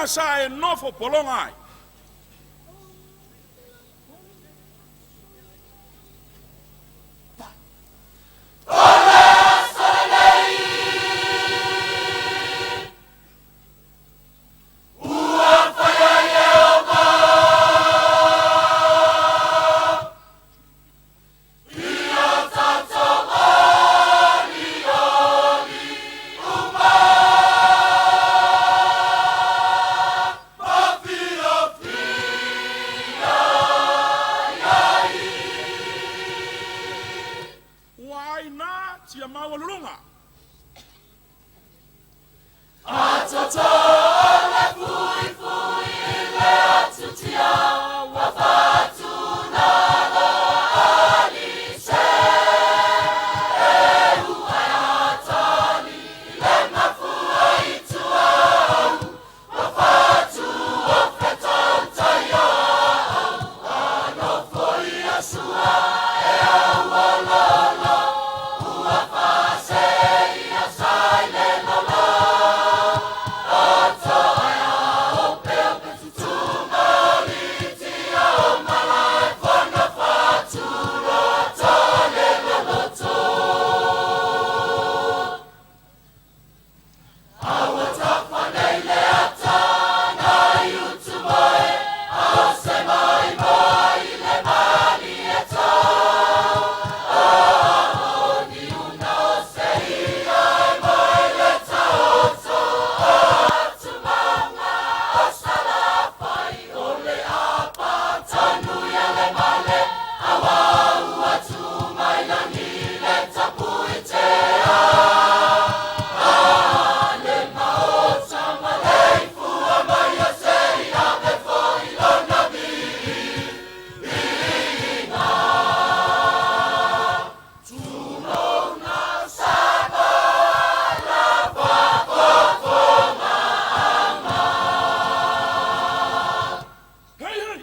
mea sa e nofo pologa ai. Ua aina tia maualuluga. Hei hei!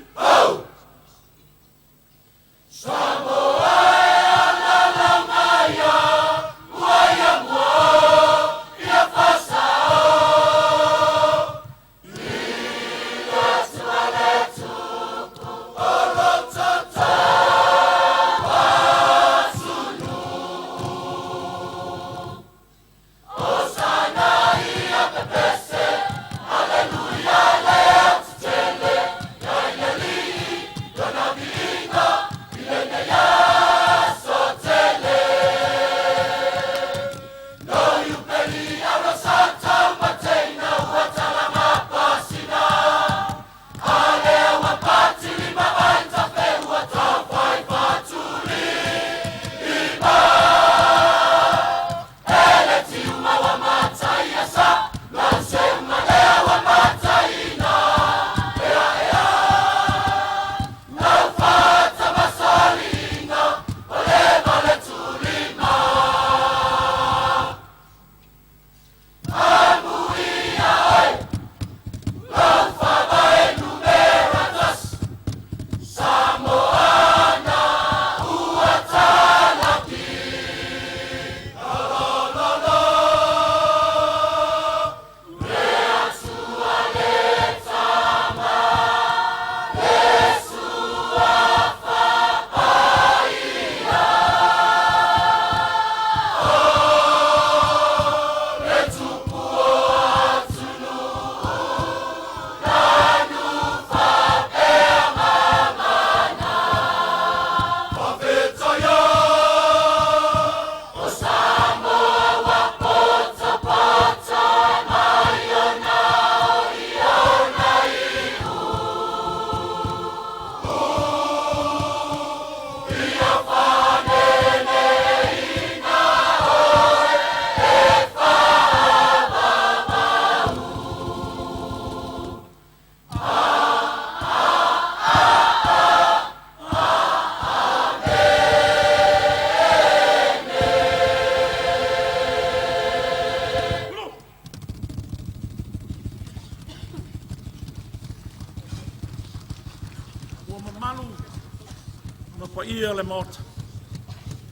Ua mamalu ma paia le Maota.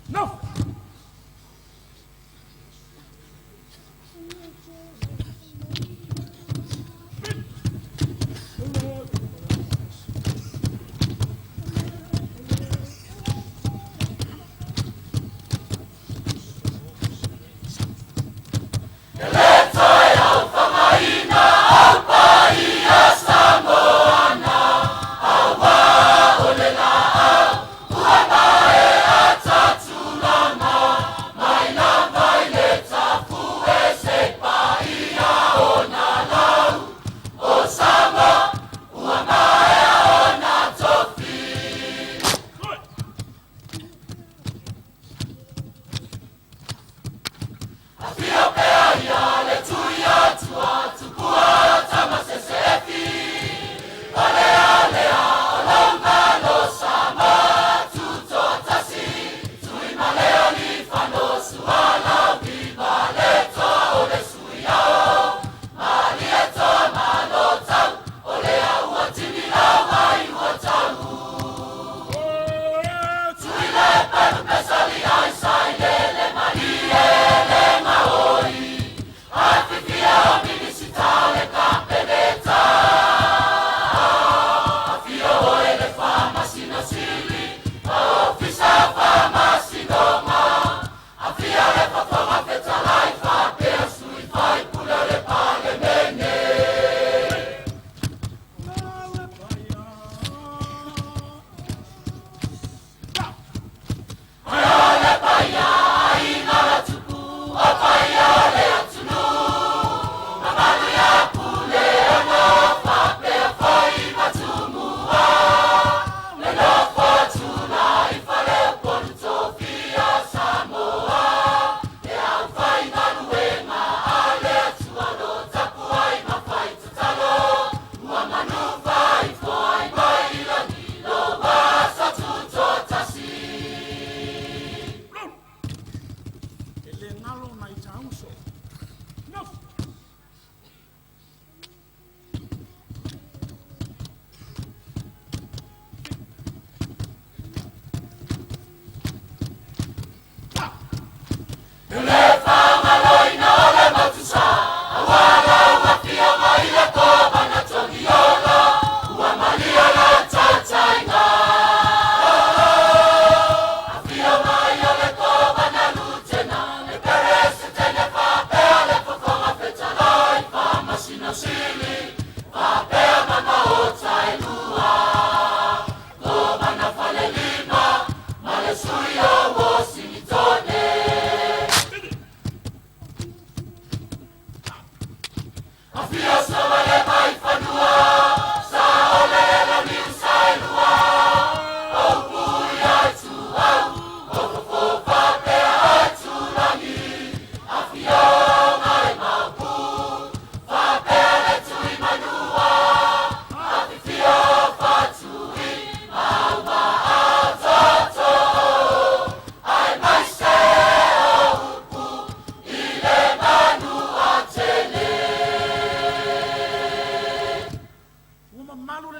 No!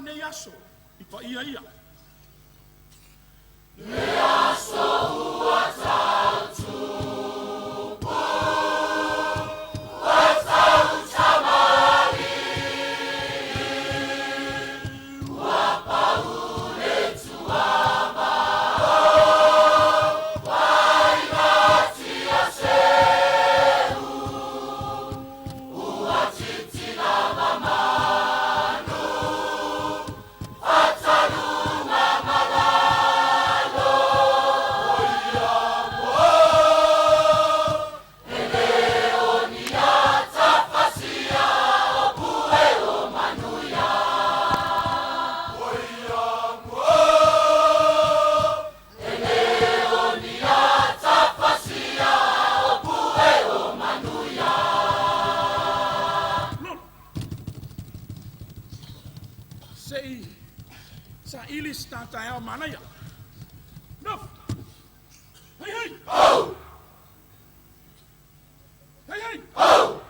lenei aso i paia ia. Sei sa ili tata e ao manaia. Nofo. Hei hei. Ho! Hei hei. Ho!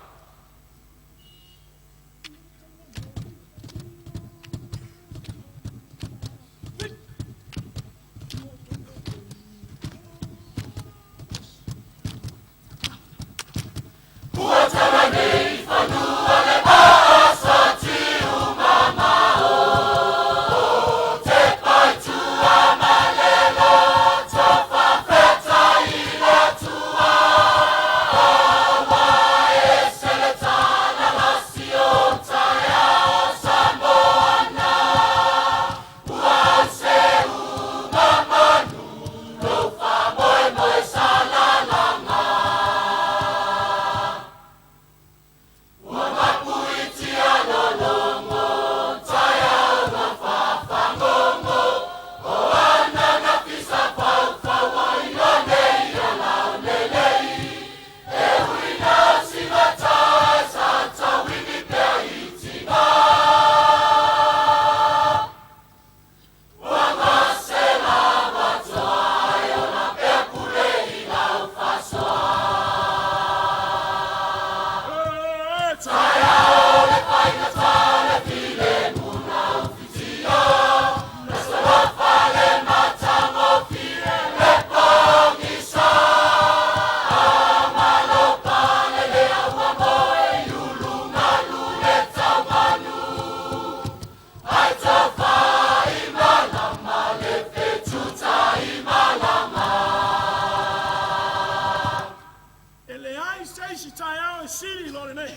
E le ai se isi taeao e sili lo lenei.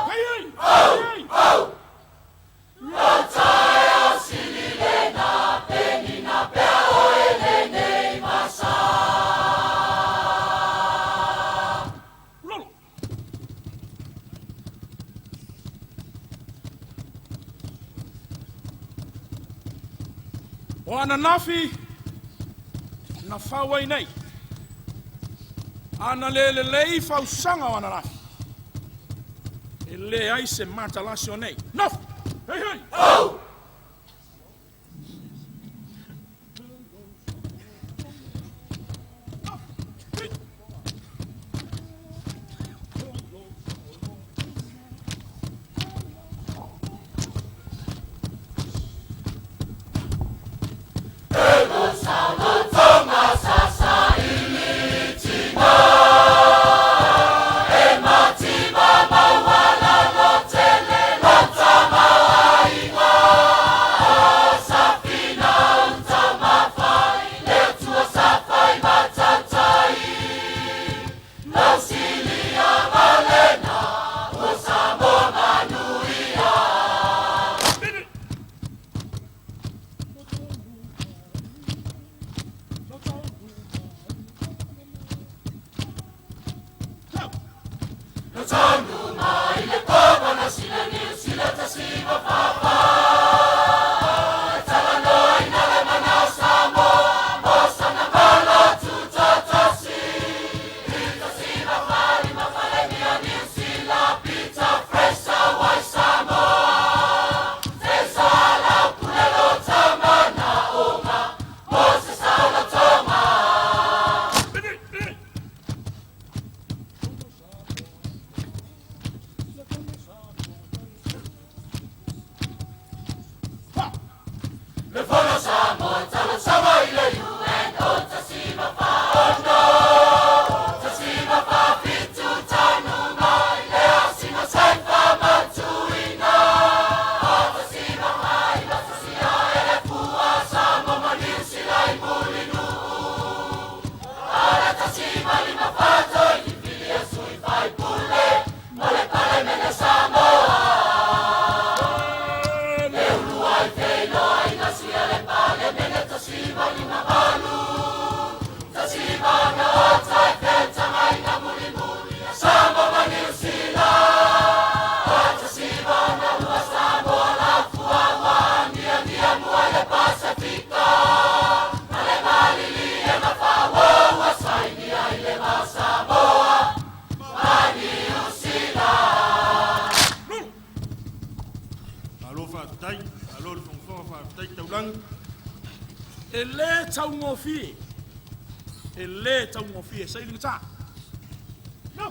Hei hei! Hei hei! Lolo. O ananafi na fau ai nei. Ana le lelei fausaga o ananafi. E le ai se matalasi o nei. Nofo! Hei hei! Ho! E lē taugofie, e lē taugofie, sailigata. No.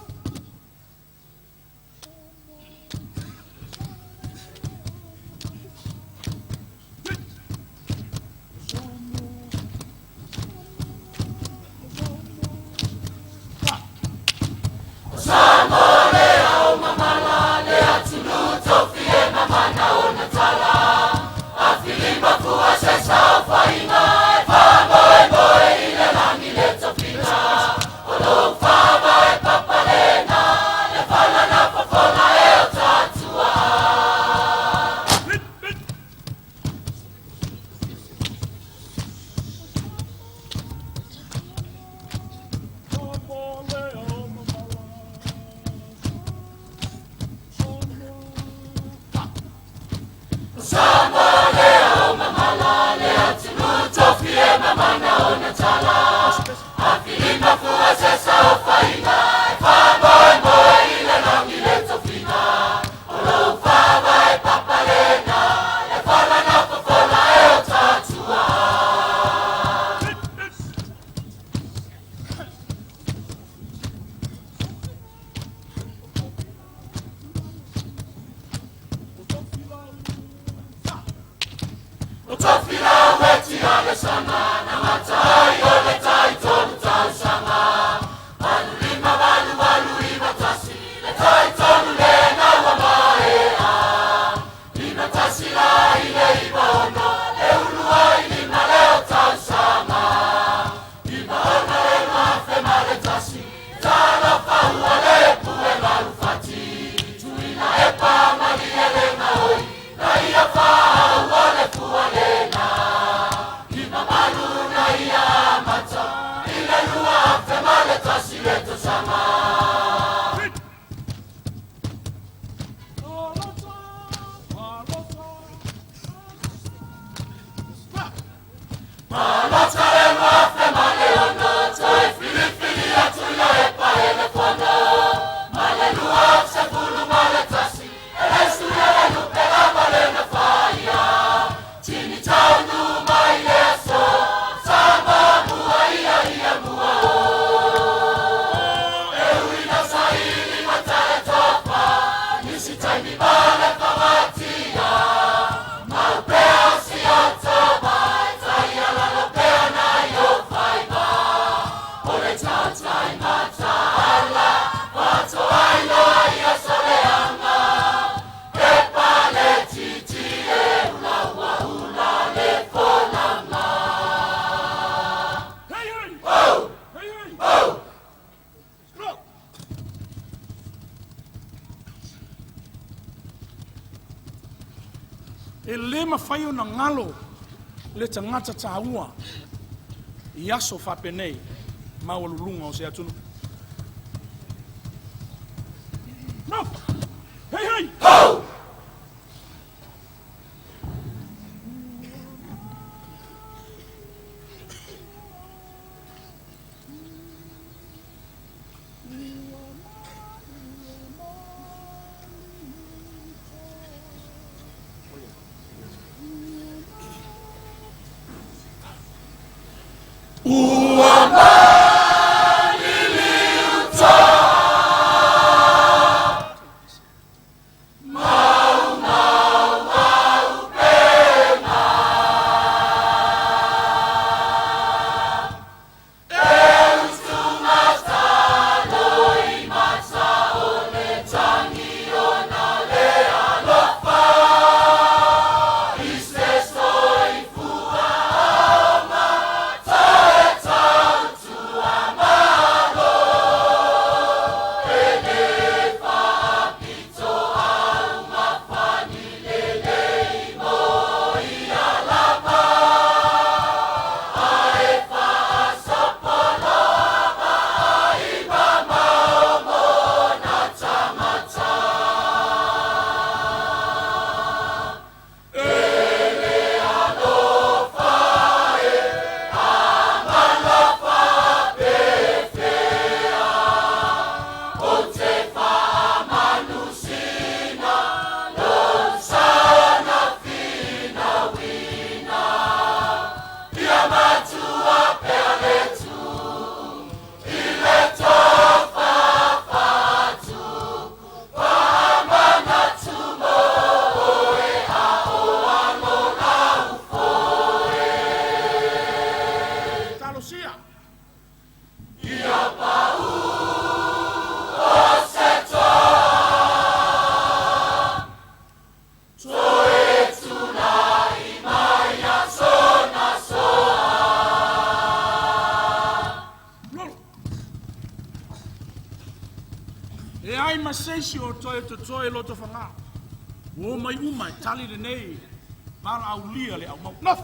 Hey, hey! Ho! Hey, hey! Ho! Look! E lē mafai ona galo le tagata tāua i aso faapenei maualuluga o se atunuu. No! Hey, hey! Ho! tausia. Lolo. E ai ma seisi o toe totoe loto whanga. O mai uma e tali le nei. Mara aulia le au mau. Nof!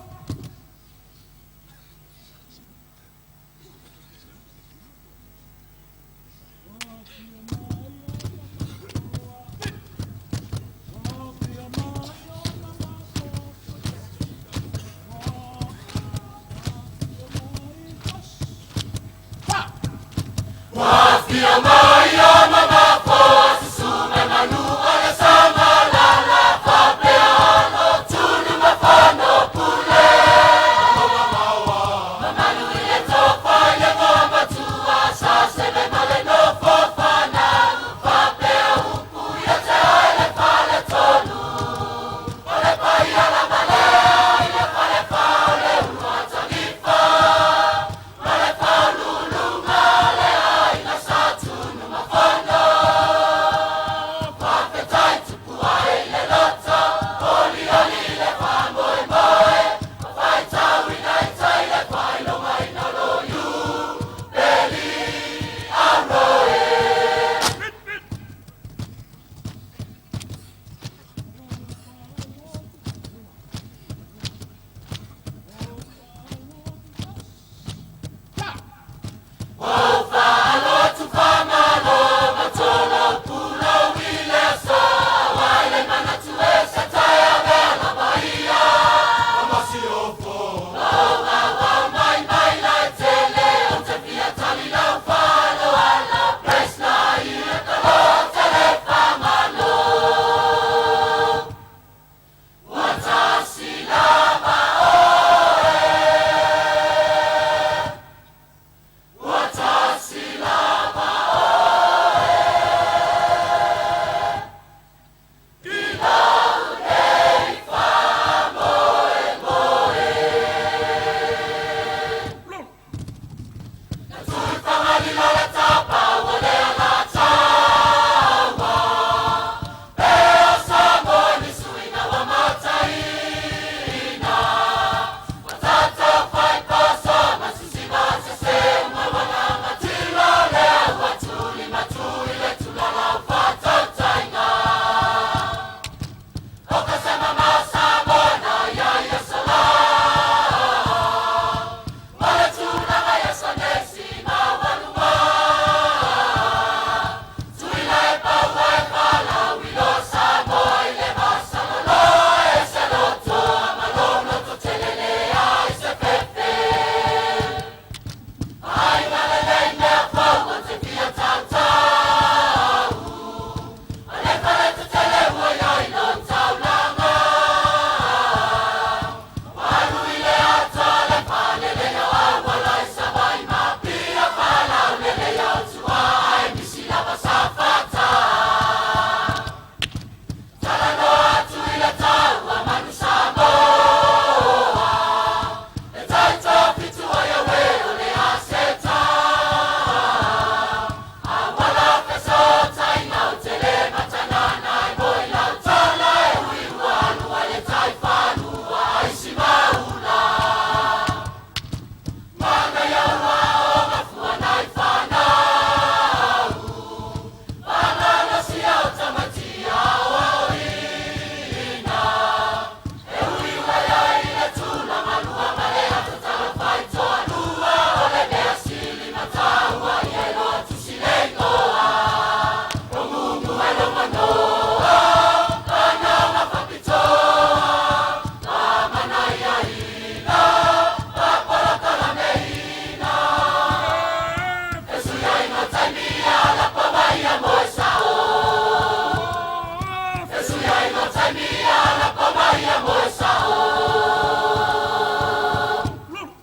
Lolo.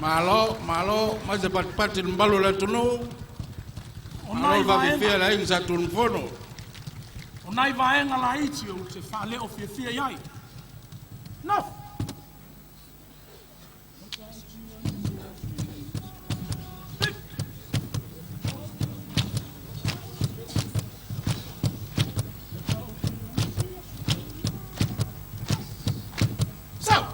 Malo, malo, ma se patipati le mamalu o le atunuu. O Malo nai le faafefea vaega, le aiga Sa Tunumafono. o nai vaega laiti ou te faaleo fiafia i ai. Nofo. Sau.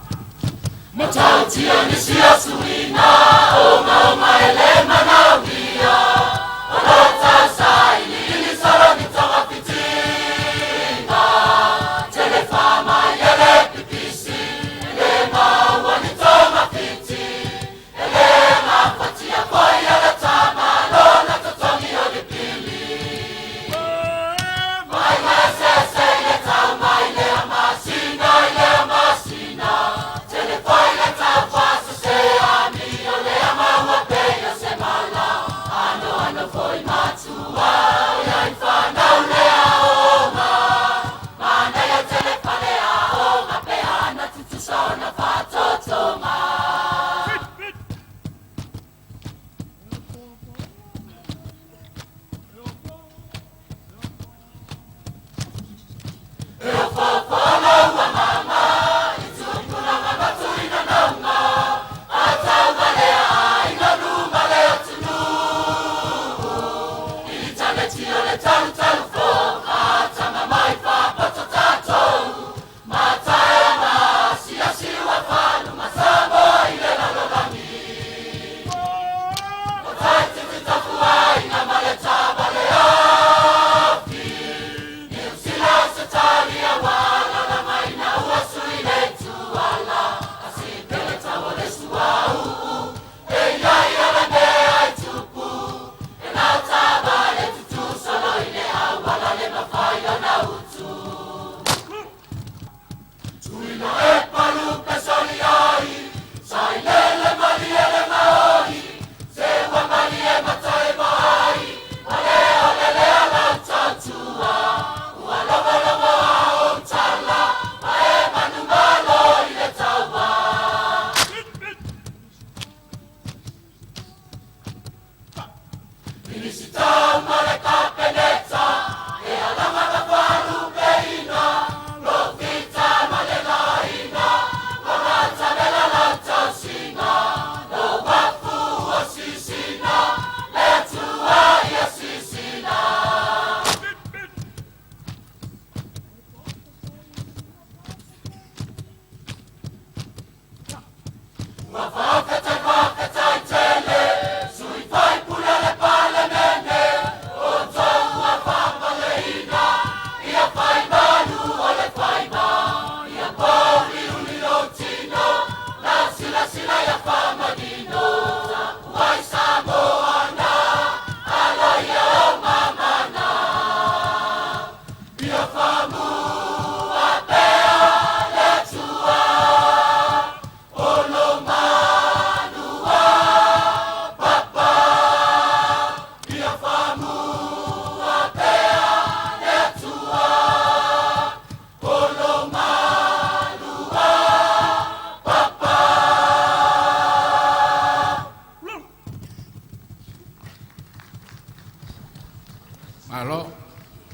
Malo.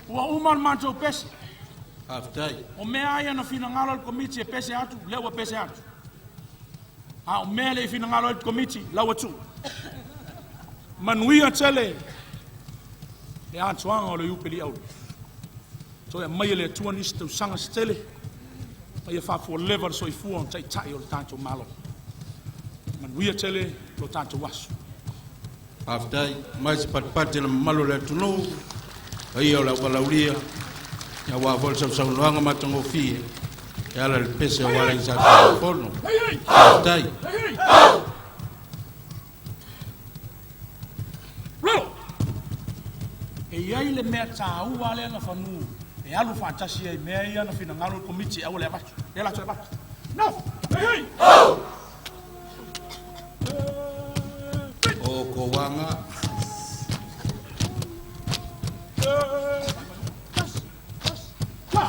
Ua uma le matou pese. Faafetai. O mea lava ia na finagalo ai le Komiti e pese atu, lea ua pese atu. A o mea e le i finagalo ai le Komiti, la ua tuu. Manuia tele le atoaga o le Iupeli Auro. Toe aumaia e le Atua nisi tausaga se tele, ma ia faafualeva le soifua o Taitai o le tatou Malo. Manuia tele lo tatou aso. Faafetai. Mai se patipati i le mamalu o le atunuu, paia o le auvalaulia, aua foi le sausaunoaga matagofie e ala i le pese aua le sa fono. Faafetai. Lolo! E i ai le mea taua lea na fanu e alu faatasi ai mea ia na finagalo le Komiti e aua le avatu. Lea la toe avatu. No! Hei hei! O kowaga. Fa!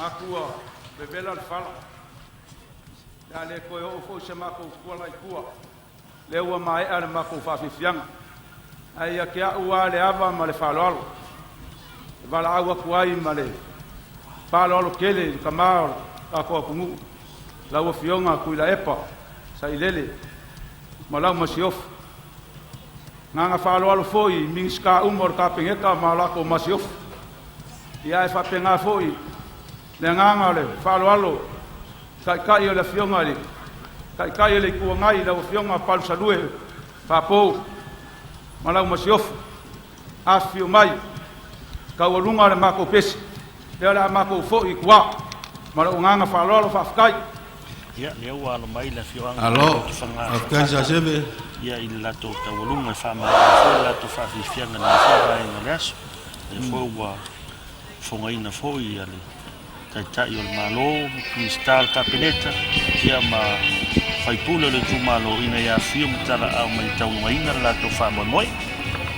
Manatu ua vevela le fala, le a le toe oo foi se matou tuala i tua, lea ua maea le matou faafiafiaga. Ae ia te au lava le ava ma le faaaloalo e valaau atu ai ma le faaaloalo tele i le tama o le tatou atunuu, lau Afioga Tuilaepa Sailele ma lau Masiofo. Agaga faaaloalo foi i Minisita uma o le Kapeneta ma latou masiofo. Ia ae faapena foi le agaga o le faaaloalo i Taitai o le Afioga i le Taitai o le Itu Agai, lau Afioga Palusalue Papo ma lau Masiofo. Afifio mai, taualuga le matou pese, lea o le a matou foi i tua. Ma lou agaga faaaloalo, faafetai. Ia, lea ua alo mai le afioaga Alo, o Lotofaga faafetai Safata Saseve. Ia i le latou taualuga e faamaea ai foi le latou faafiafiaga i lenei foi vaega o le aso. Lea foi ua fofogaina foi ia le Taitai o le Malo, Minisita o le Kapeneta ia ma faipule o le itumalo ina ia afifio ma talaaao mai e taualugaina le latou faamoemoe.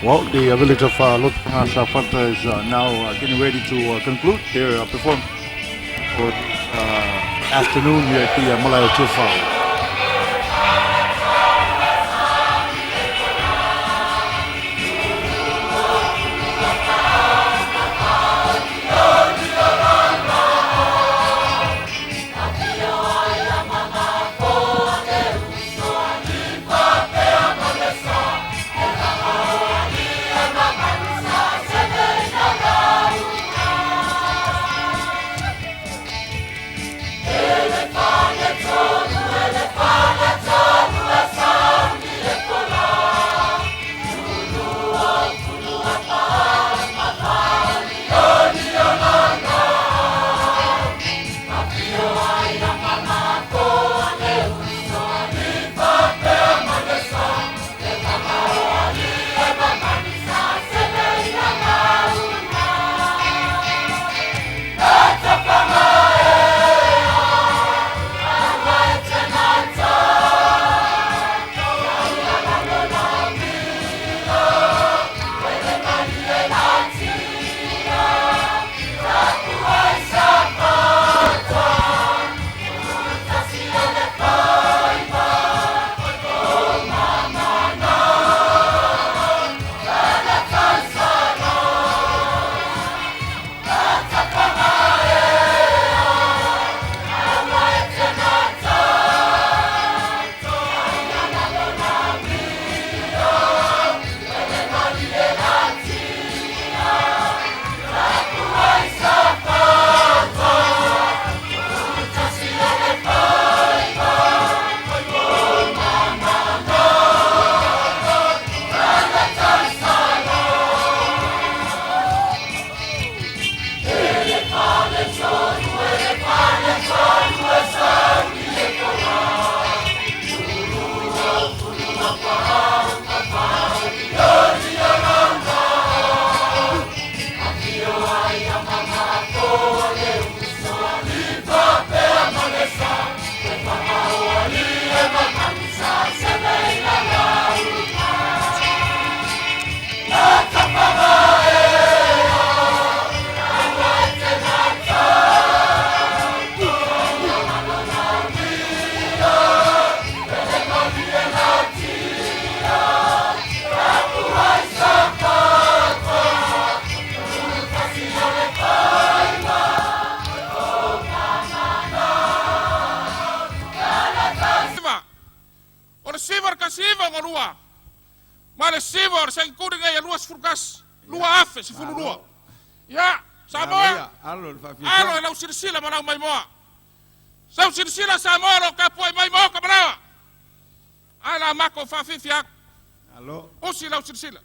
Well, the village of Lotofaga Safata is now getting ready to conclude their performance for this afternoon here at the Malae o Tiafau. O le 9 o le 1962 ma le 9 o le Sekuli nei e 21, 2012. Ia, Samoa, Alo le alo faafiafiaga. E lau silasila ma lau maimoa. Sau silasila Samoa lo tapuai mai ma oka malawa. Ae la mako faafiafiaga. Alo. Usi lau silasila.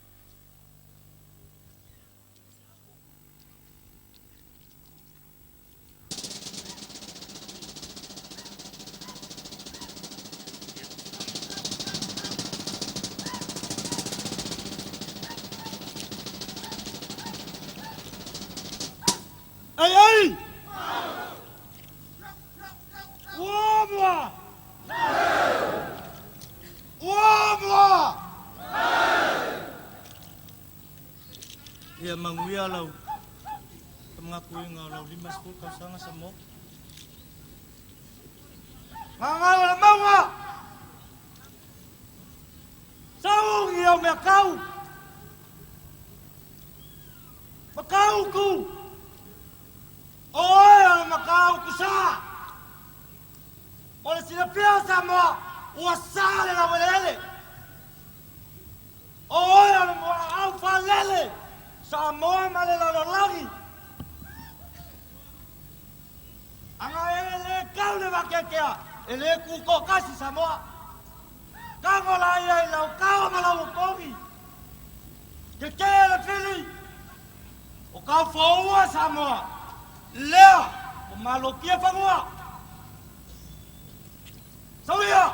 Ai ai! Ua! Ua! Ia manuia lau Faamagapuiga o lau 50 tausaga Samoa. Gagau o le mauga! Saugi au mea kau! Matautu! O oe o le Matautu sa! O le silafia o Samoa, ua sa le laueleele. O oe o le muaau faalele Samoa ma le lalolagi. Ana e le kau le vakeakea, e le tutoatasi Samoa. Tago laia i lau kao ma lau opogi. Tetee le fili, o kau foua Samoa. Lea, o malotia fanua. Sauia!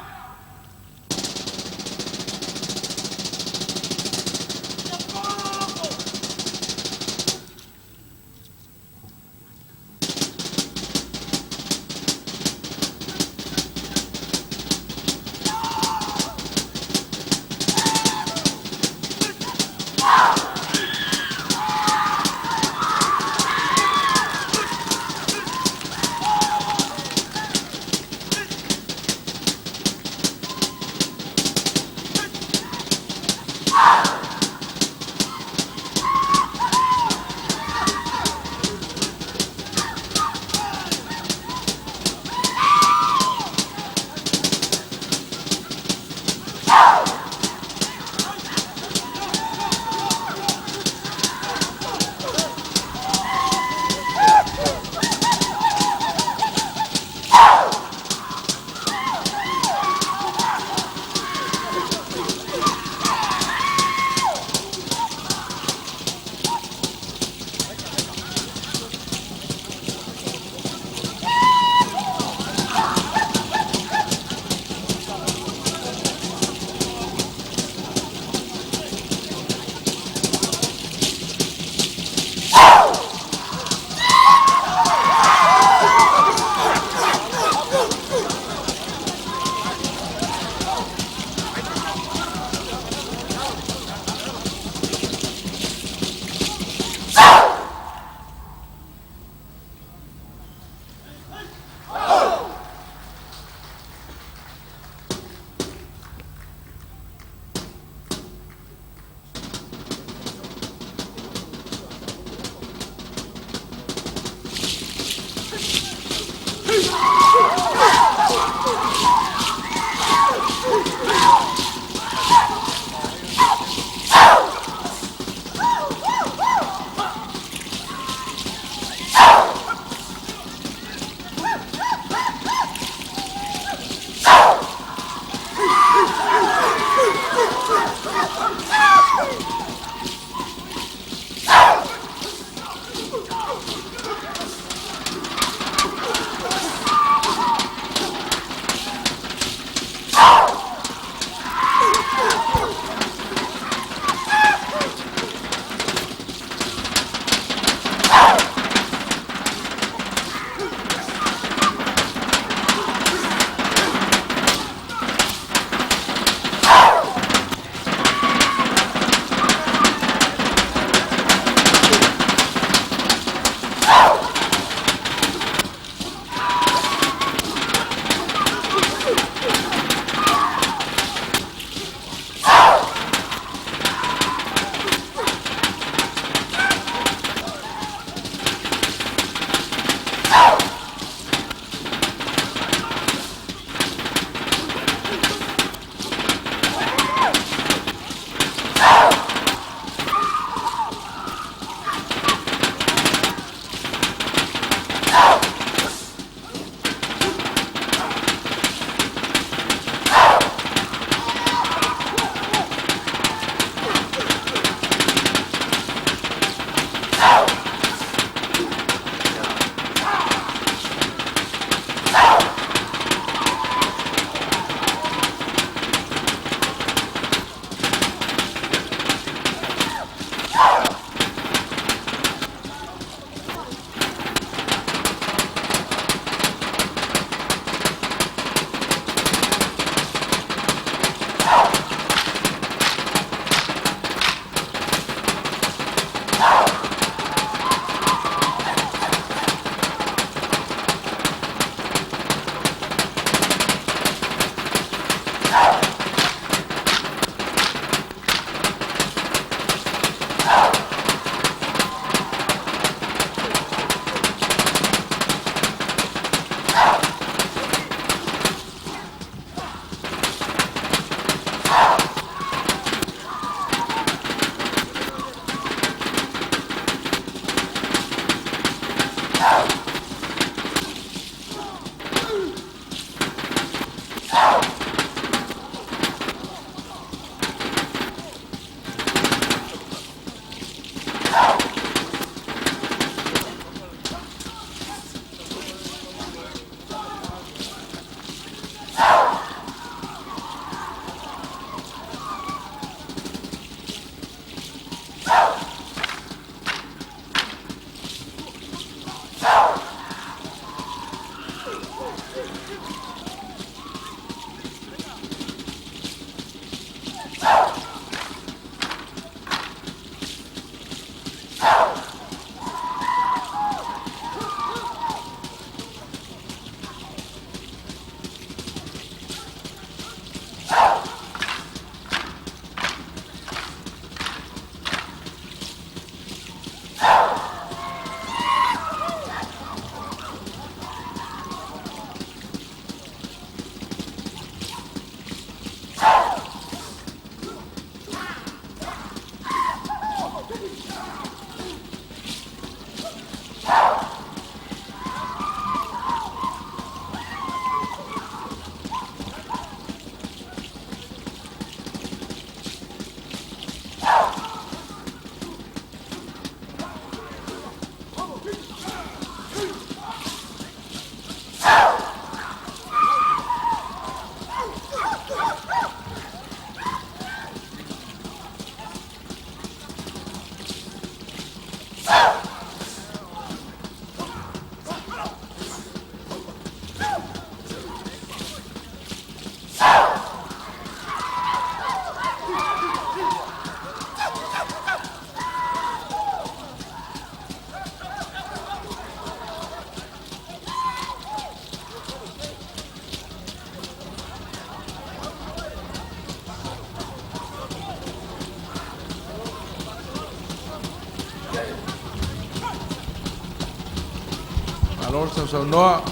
Malo le sausaunoa,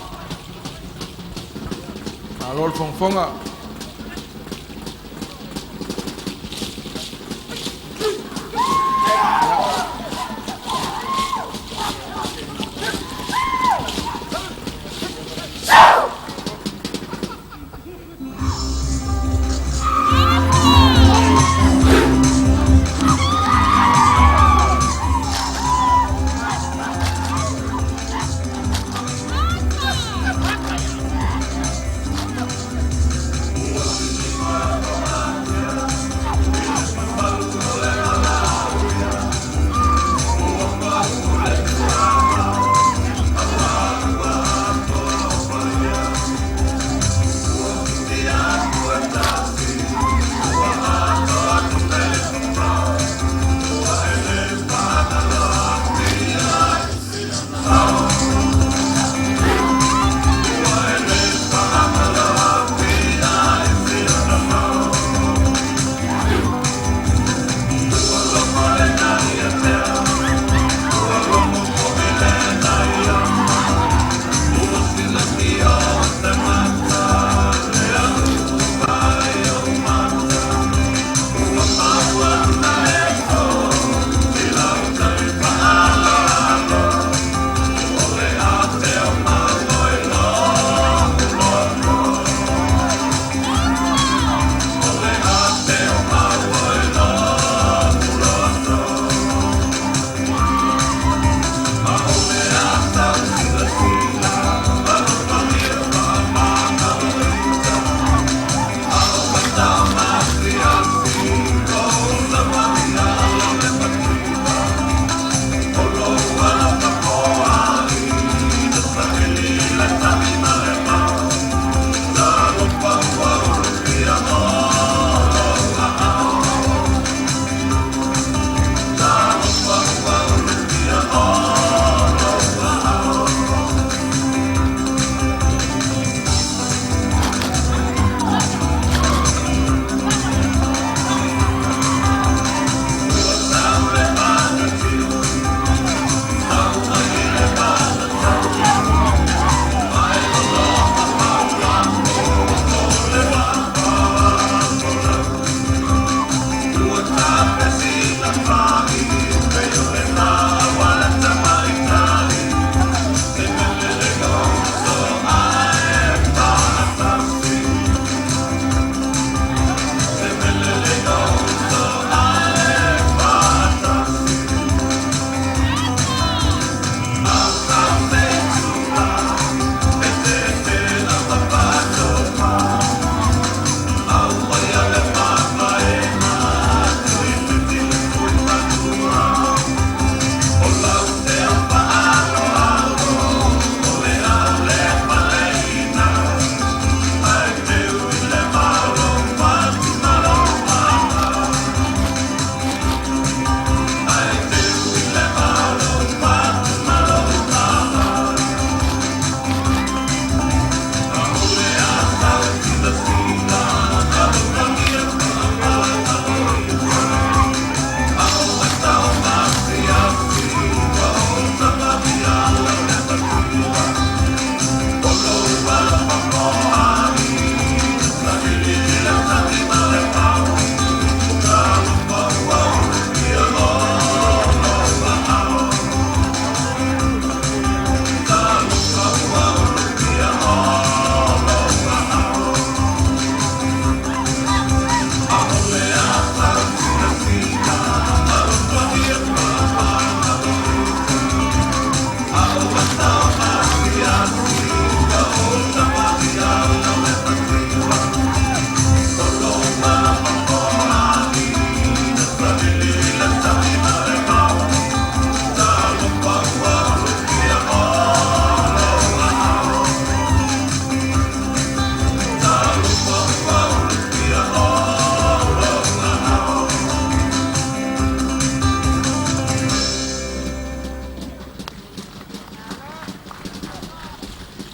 malo le fogafoga.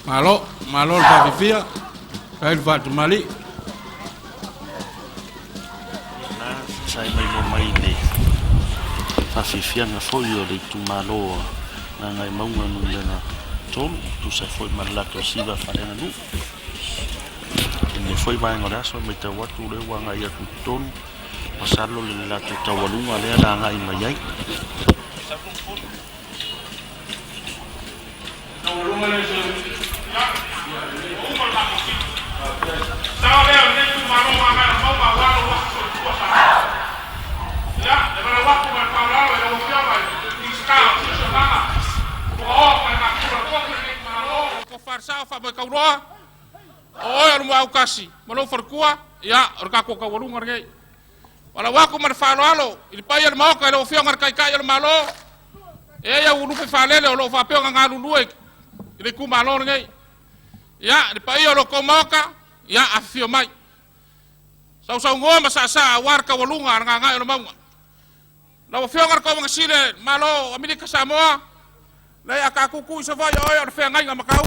Malo, malo le faafifia, faafetai le faatamalii. Na sa e mai mai le faafiafiaga foi o le itumalo o Gagaemauga numera 3 tusa ai foi ma le latou siva faaleaganuu. I lenei foi vaega o le aso e matau atu o lea ua agai atu i totonu, masalo o le latou taualuga lea na agai mai ai. Farsao faamoekauroa o oe o le muaukasi ma lou falekua, ia o le tatou taualuga lenei. Walau aku ma le faaaloalo i le paia o le Maota i lau Afioga i le Taitai o le Malo, e i ai au lupe faalele o lo o faapea ona galulue i le itumalo lenei. Ia, le paia o lo outou Maota, ia afifio mai. Sausaunoa ma saasaa aua le taualuga a le gagae o le mauga. Lau Afioga i le Kovana Sili Malo o Amerika Samoa, leai a tatou tu i Savaii o oe o le feagaiga matau,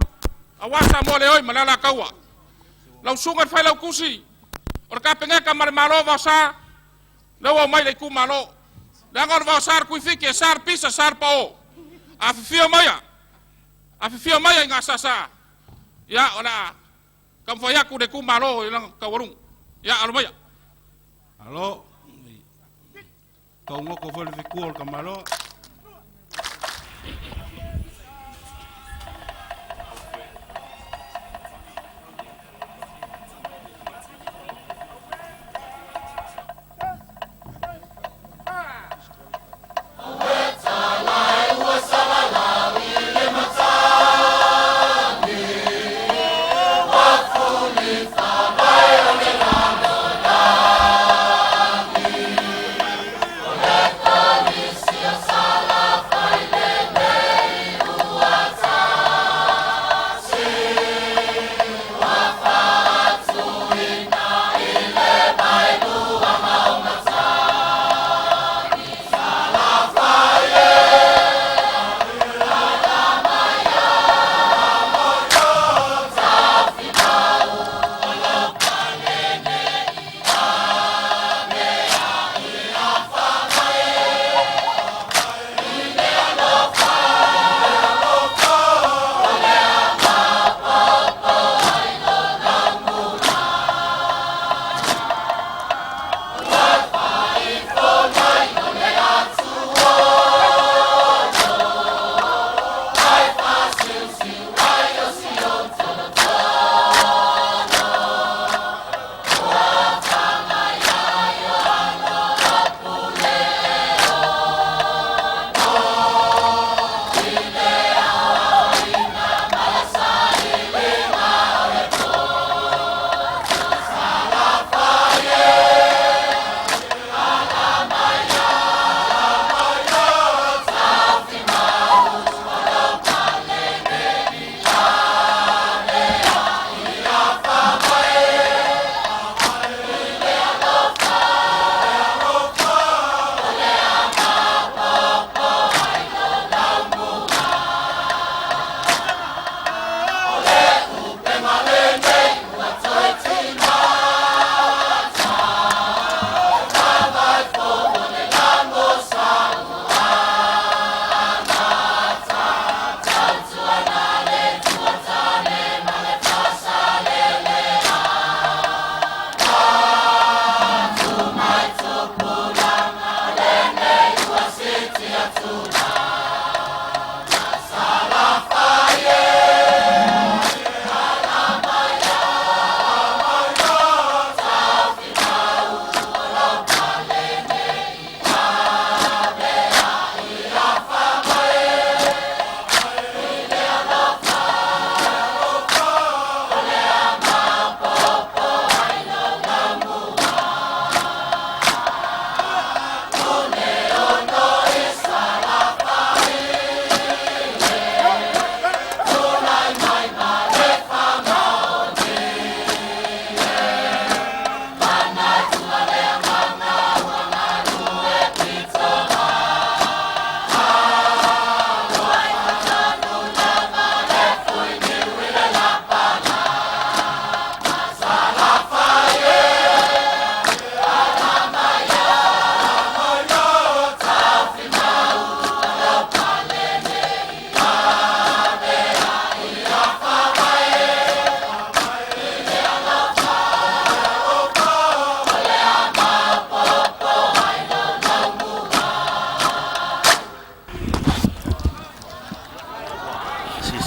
aua Samoa le oi ma le Alataua. Lau susuga i le Failautusi o le Kapeneta ma le Malo Vaosa, lea ua omai i le itumalo. Leaga o le vaosa le tuifiti e sa le pisa, sa le pao. Afifio maia, afifio maia i Gasasa. Ia, o le a taumafai atu le itumalo i lana taualuga. Ia, alo maia. Alo, taugoko foi le fitua o le tamaloa.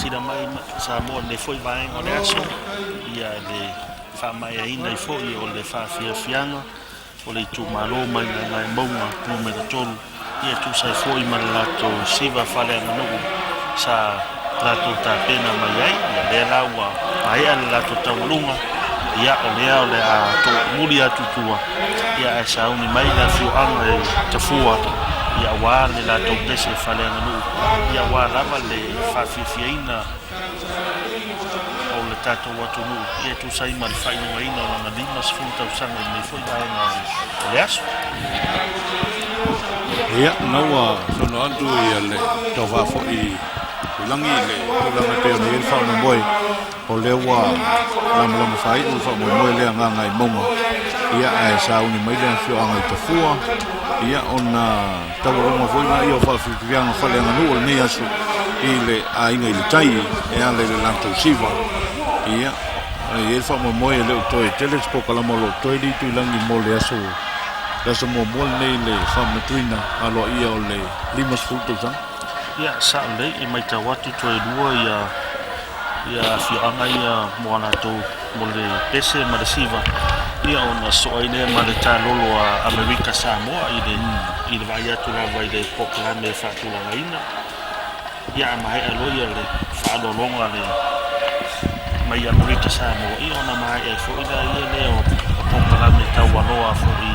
silasila mai Samoa i lenei foi vaega o le aso, ia le faamaeaina ai foi o le faafiafiaga o le itumalo mai Gagaemauga numera 3, ia e tusa ai foi ma le latou siva faaleaganuu sa latou tapena mai ai. Ia lea la ua maea le latou taualuga, ia o lea o le a toomuli atu i tua, ia ae sauni mai le afioaga e Tafua, ia aua le latou pese faaleaganuu, ia aua lava le faafiafiaina o le tatou atunuu, ia e tusa ai ma le faailogaina o lana 50 tausaga i lenei foi vaega o le aso. Ia, na ua saunoa atu ia le tofa foi Tuilagi i le tulaga e pei ona i ai le faamoemoe, o lea ua lamalama faaiu le faamoemoe lea Gagaemauga, ia ae sauni mai le afioaga i Tafua, ia ona taualuga foi lea o faafiafiaga faaleaganuu o lenei aso i le aiga i le tai e ala i le latou siva. Ia, e i ai le faamoemoe e le o toe tele se polokalama o lo o toe le Tuilagi mo le aso le aso muamua lenei le faamanatuina aloaia o le 50 tausaga. Ia, sao lelei, e matau atu toe lua ia ia afioaga ia mo a latou mo le pese ma le siva, ia ona sosoo ai lea ma le talolo a Amerika Samoa i le i le vaai atu lava i le polokalame e faatulagaina. Ia a maea loa ia le faaaloaloga le mai Amerika Samoa, ia ona maea ai foi laia lea o polokalame taualoa foi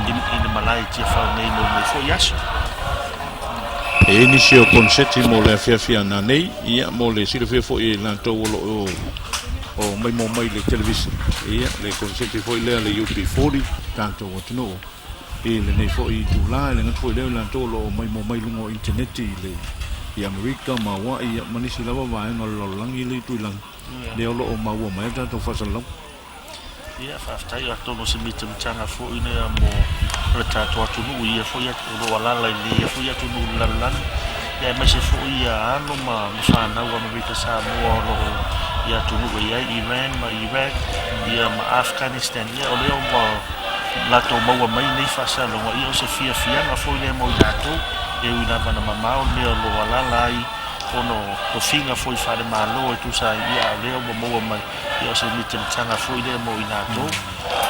i le malae i Tiafau nei mo lenei foi aso. E i ai nisi o koneseti mo le afiafi a nanei, ia, mo le silafia foi e i latou o lo o maimoa mai i le televisa, ia, le koneseti foi lea a le UB40, tatou atunuu i lenei foi itula. E le gata foi i lea, o i latou o lo o maimoa mai i luga o initaneti i le i Amerika ma Hawaii, ia, ma nisi lava vaega o le lalolagi le ituilagi, lea o lo o maua mai ai le tatou faasalalauga. Ia, faafetai, atonu o se mitamitaga foi lea mo le tatou atunuu i ia foi o lo o alaala i ia foi atunuu i le lalolagi, ia aemaise foi ia alo ma fanau Amerika Samoa o lo o i atunuu e i ai Iran ma Iraq, ia ma Afghanistan, ia o lea ua latou maua mai nei faasalalauga, ia o se fiafiaga foi lea mo i latou, e ui lava ina mamao le mea o lo o alaala ai ona o tofiga foi faale-Malo e tusa ai, ia a o lea ua maua mai. Ia o se mitamitaga foi lea mo i latou.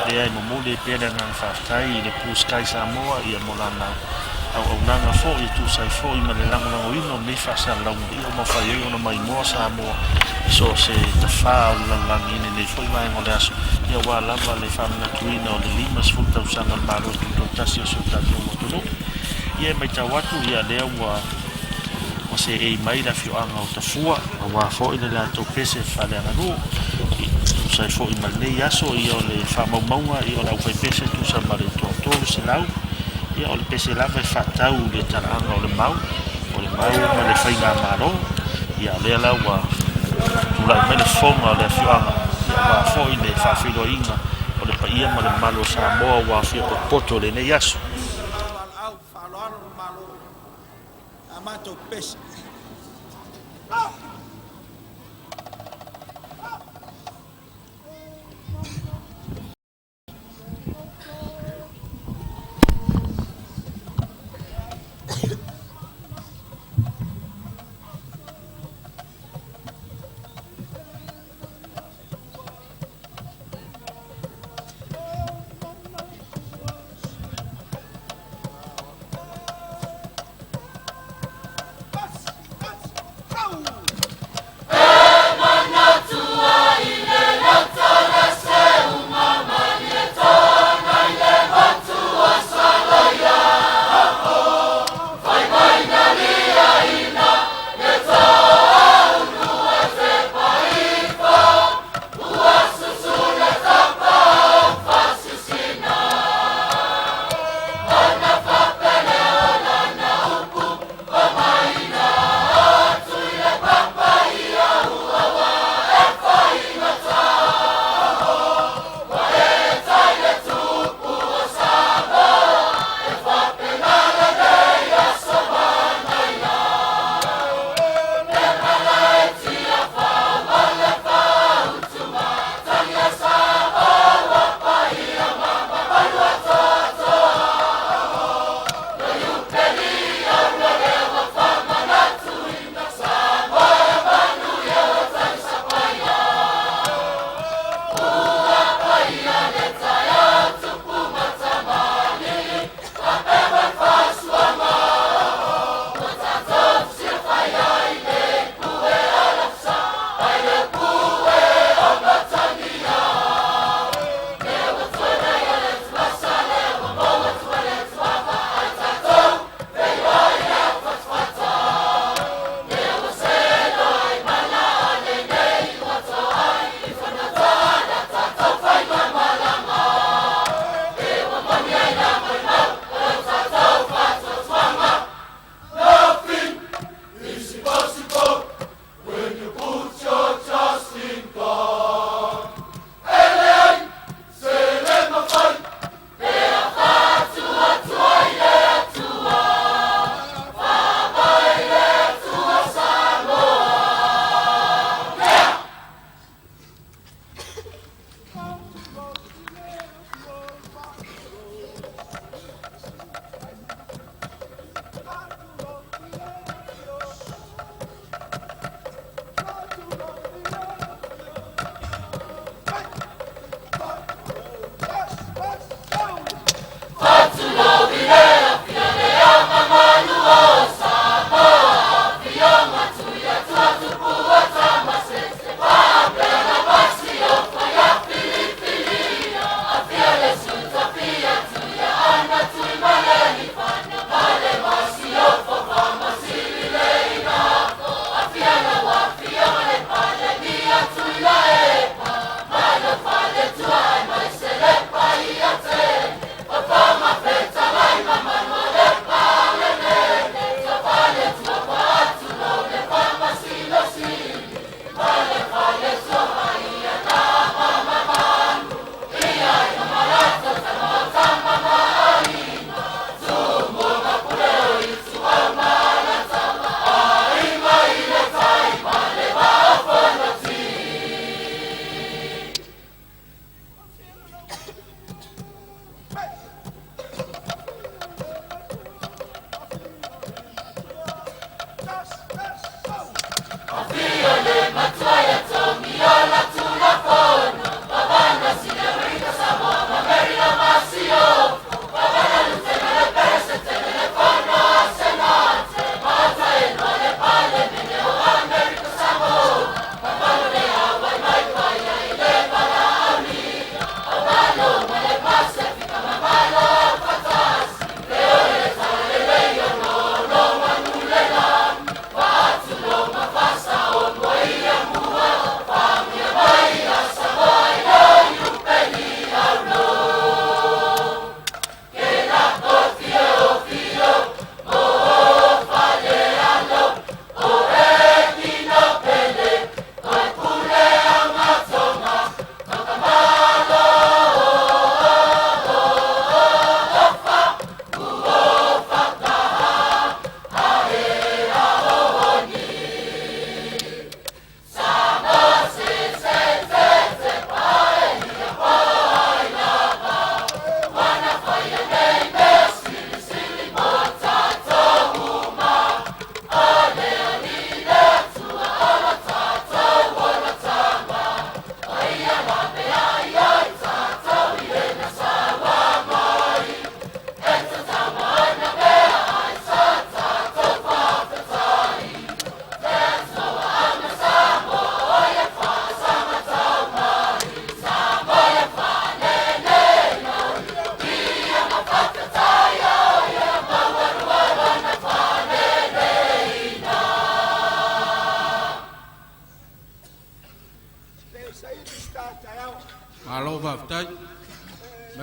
Lea e momoli ai pea le agaga faafetai i le Blue Sky Samoa ia mo lana auaunaga foi e tusa ai foi ma le lagolagoina o lenei faasalalauga ia ua mafai ai ona maimoa Samoa i so o se tafā o le lalolagi i lenei foi vaega o le aso ia aua lava le faamanatuina o le 50 tausaga o le Malo Tutoatasi o si o tatou atunuu. Ia e matau atu ia lea ua Ua seei mai le afioaga o Tafua, aua foi le latou pese faaleaganuu. E tusa ai foi ma lenei aso, ia o le faamaumauga, ia o le aufaipese e tusa ma le 300. Ia o le pese lava e faatatau i le talaaga o le mau, o le mau ma le faigamalo. Ia o lea la ua tulai mai le fofoga o le afioaga, ia aua foi le faafeiloaiga o le paia ma le mamalu o Samoa ua afio potopoto i lenei aso. A matou pese.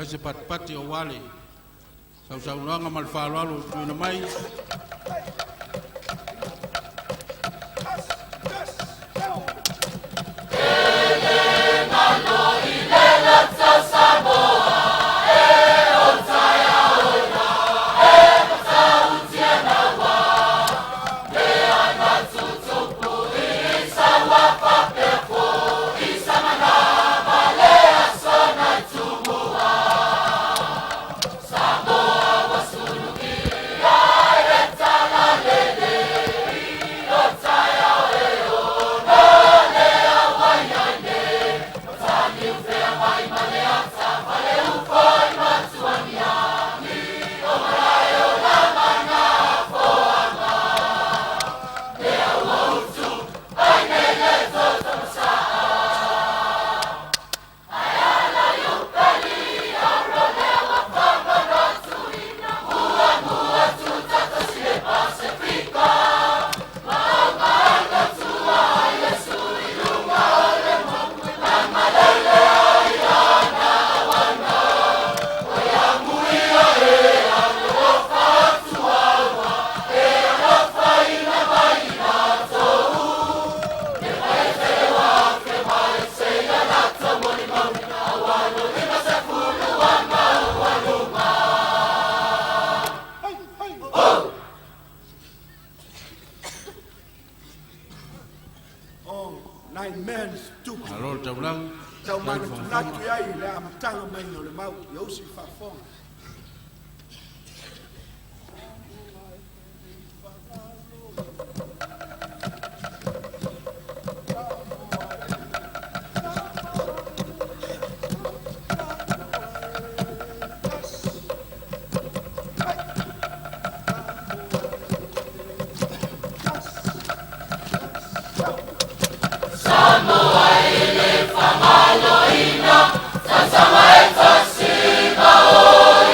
Fai se patipati aua le sausaunoaga ma le faaaloalo ua tuuina mai. Nai mea na tutupu. Malo le taulaga. Tau manatunatu i ai i le amataga maiga o le mau ia usi faafofoga. Samoa e le faamaloina, sa sama e tasi ma o.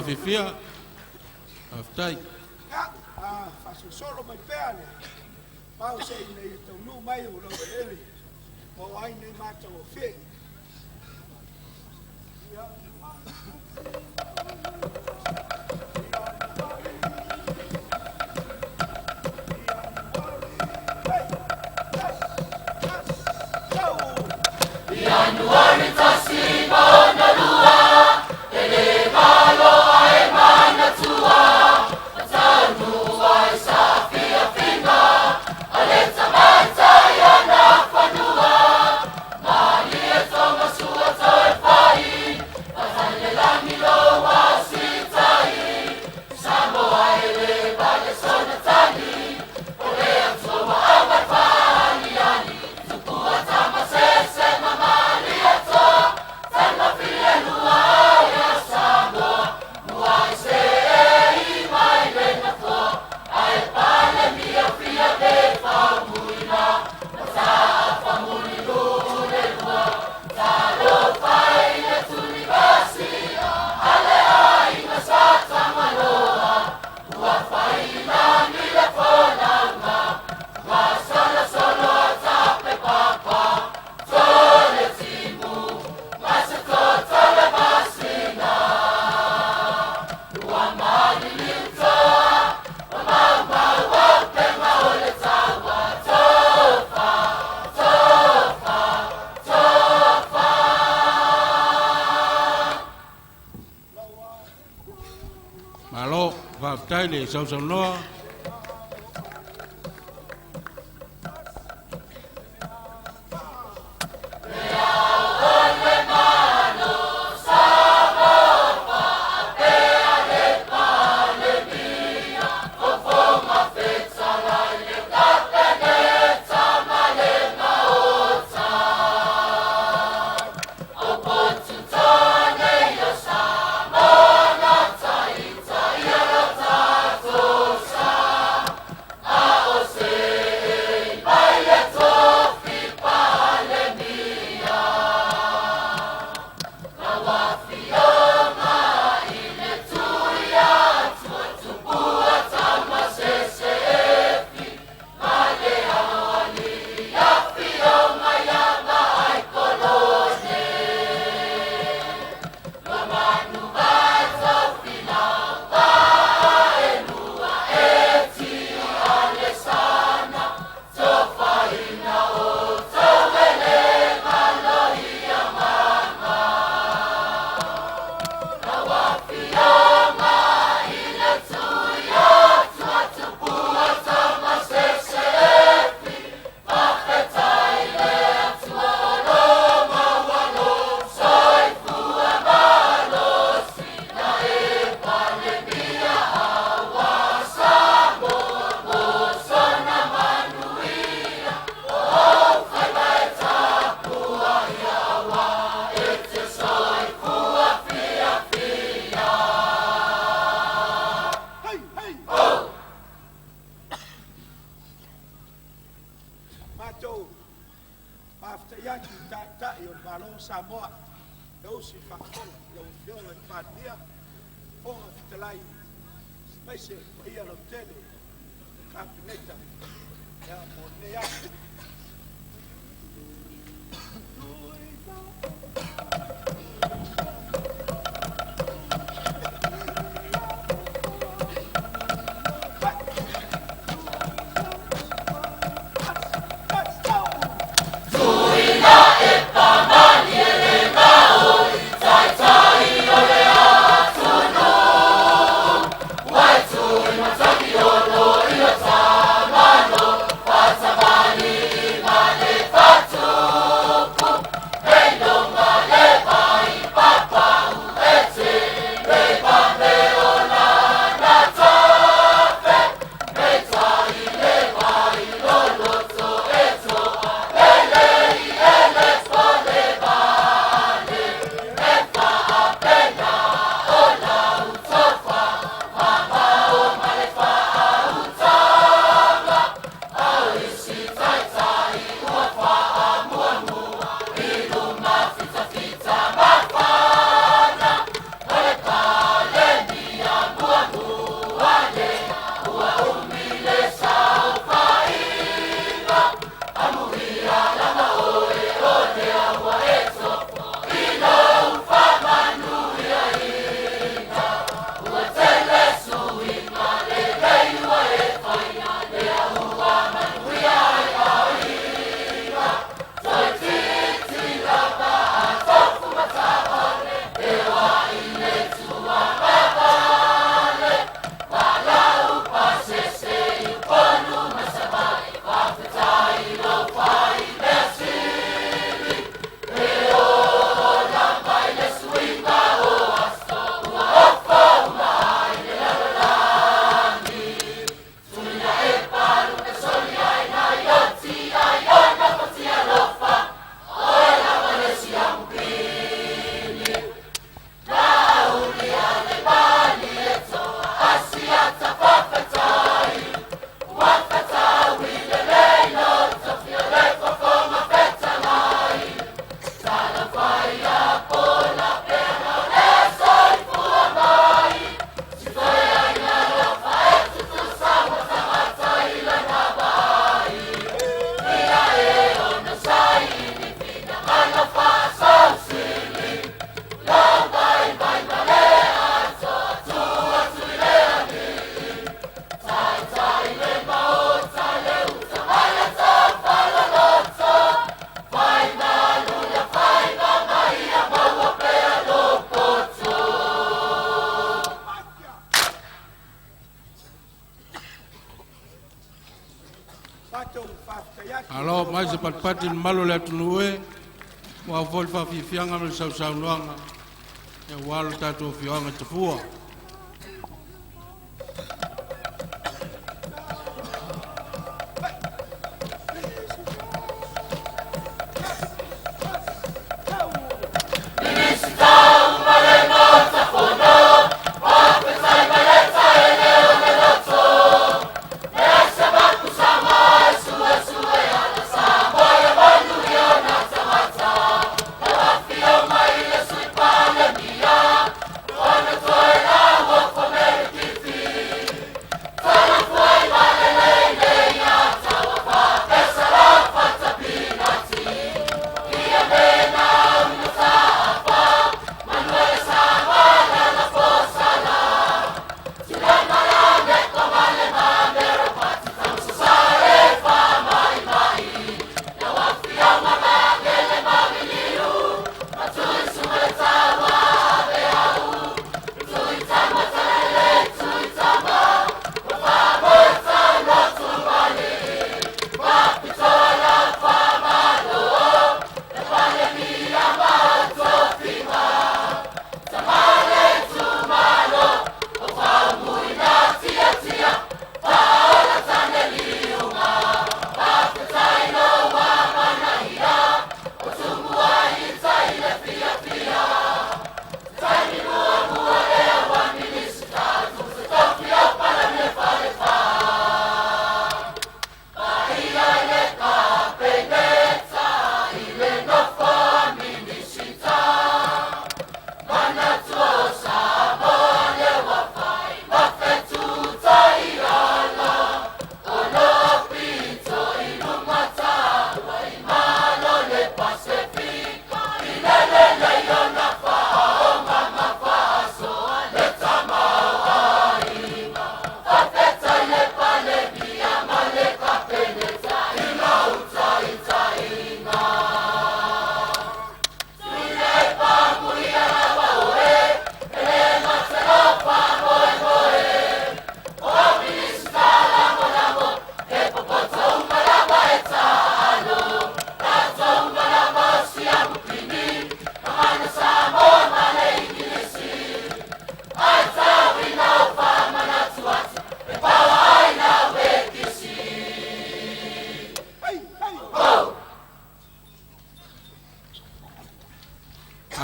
faafiafia. Faafetai. Ia, a faasolosolo mai pea le pao se ina ia taunuu mai o laueleele maua ai nei matagofie. Ia. Ianuari 16 e le malo ae manatua, taunuu ai saafiafiga a le tamaitai ona fanua. Malie Tomasua toe fai, Fatalelagi lo wasitai, Samoa e le vale sona tali, o le Atua ua aumai faaliali, Tupua tamasese mamali atoa, Talomafilelua ia Samoa, Muai seei mai le nofoa, Ae Palemia Fiame Faumuina, Mataafa Mulinuu le lua, Talofa i le Tunivasi, a le aiga sa Tagaloa, ua fai i lagi le folauga, Masolosolo a tape papa, Tole timu, ma se toto le masina. Ua maliliu toa, o maumau au pema o le taua, Tofa, tofa, tofa. Malo, faafetai le sausaunoa. Hei, hei! Oh! Matou faafetai atu i Taitai o le Malo o Samoa, e usi faafofoga lau Afioga i le Palemia, Fofoga Fetalai, aemaise paia lautele le Kapeneta ia mo lenei aso. Wai tui matagi olo i o tamano, Fatamani. Malo mai se patipati le mamalu o le atunuu e, ua foi le faafiafiaga ma le sausaunoaga aua lo tatou afioaga i Tafua.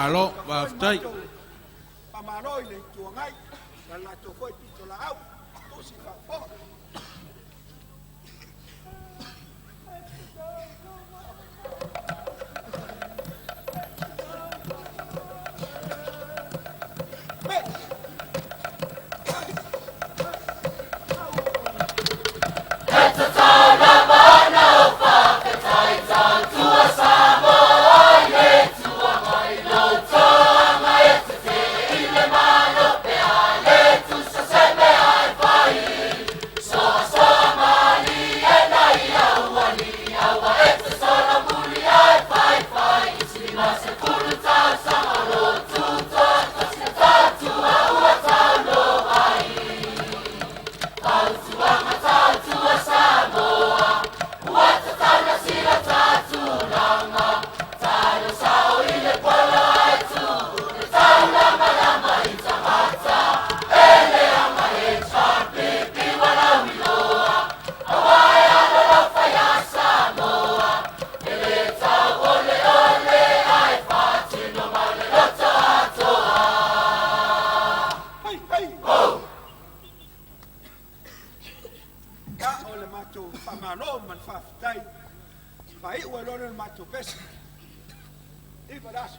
Alo, faafetai. Faamalo i le Itu Agai ma le latou foi pitolaau tusi faafofoga. Ia, o le matou faamalo ma le faafetai, faaiu ai loa lea o le matou pese. Iva le aso.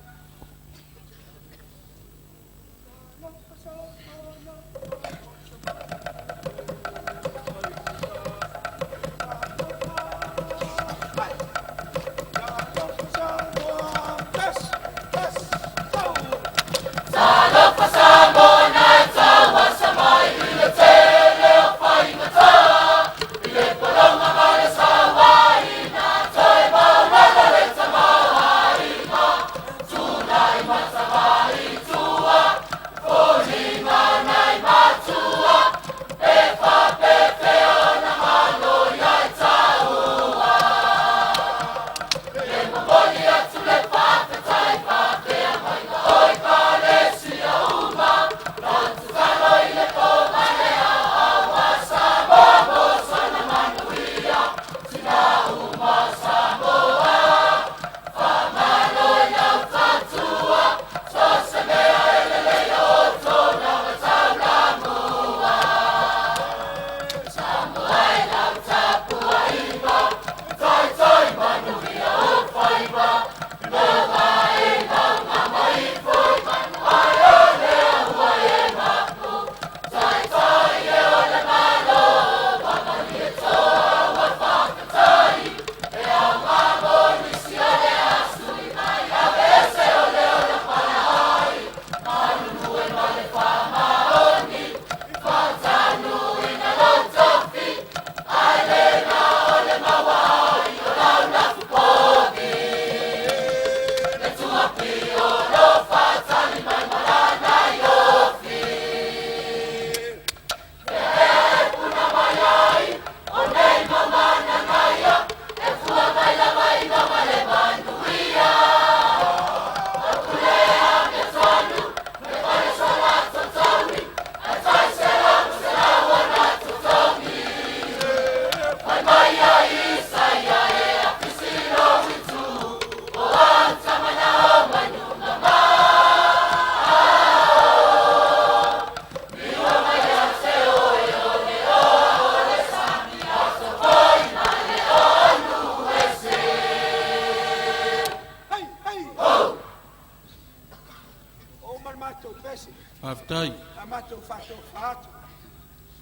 Faafetai. A matou faatofa atu.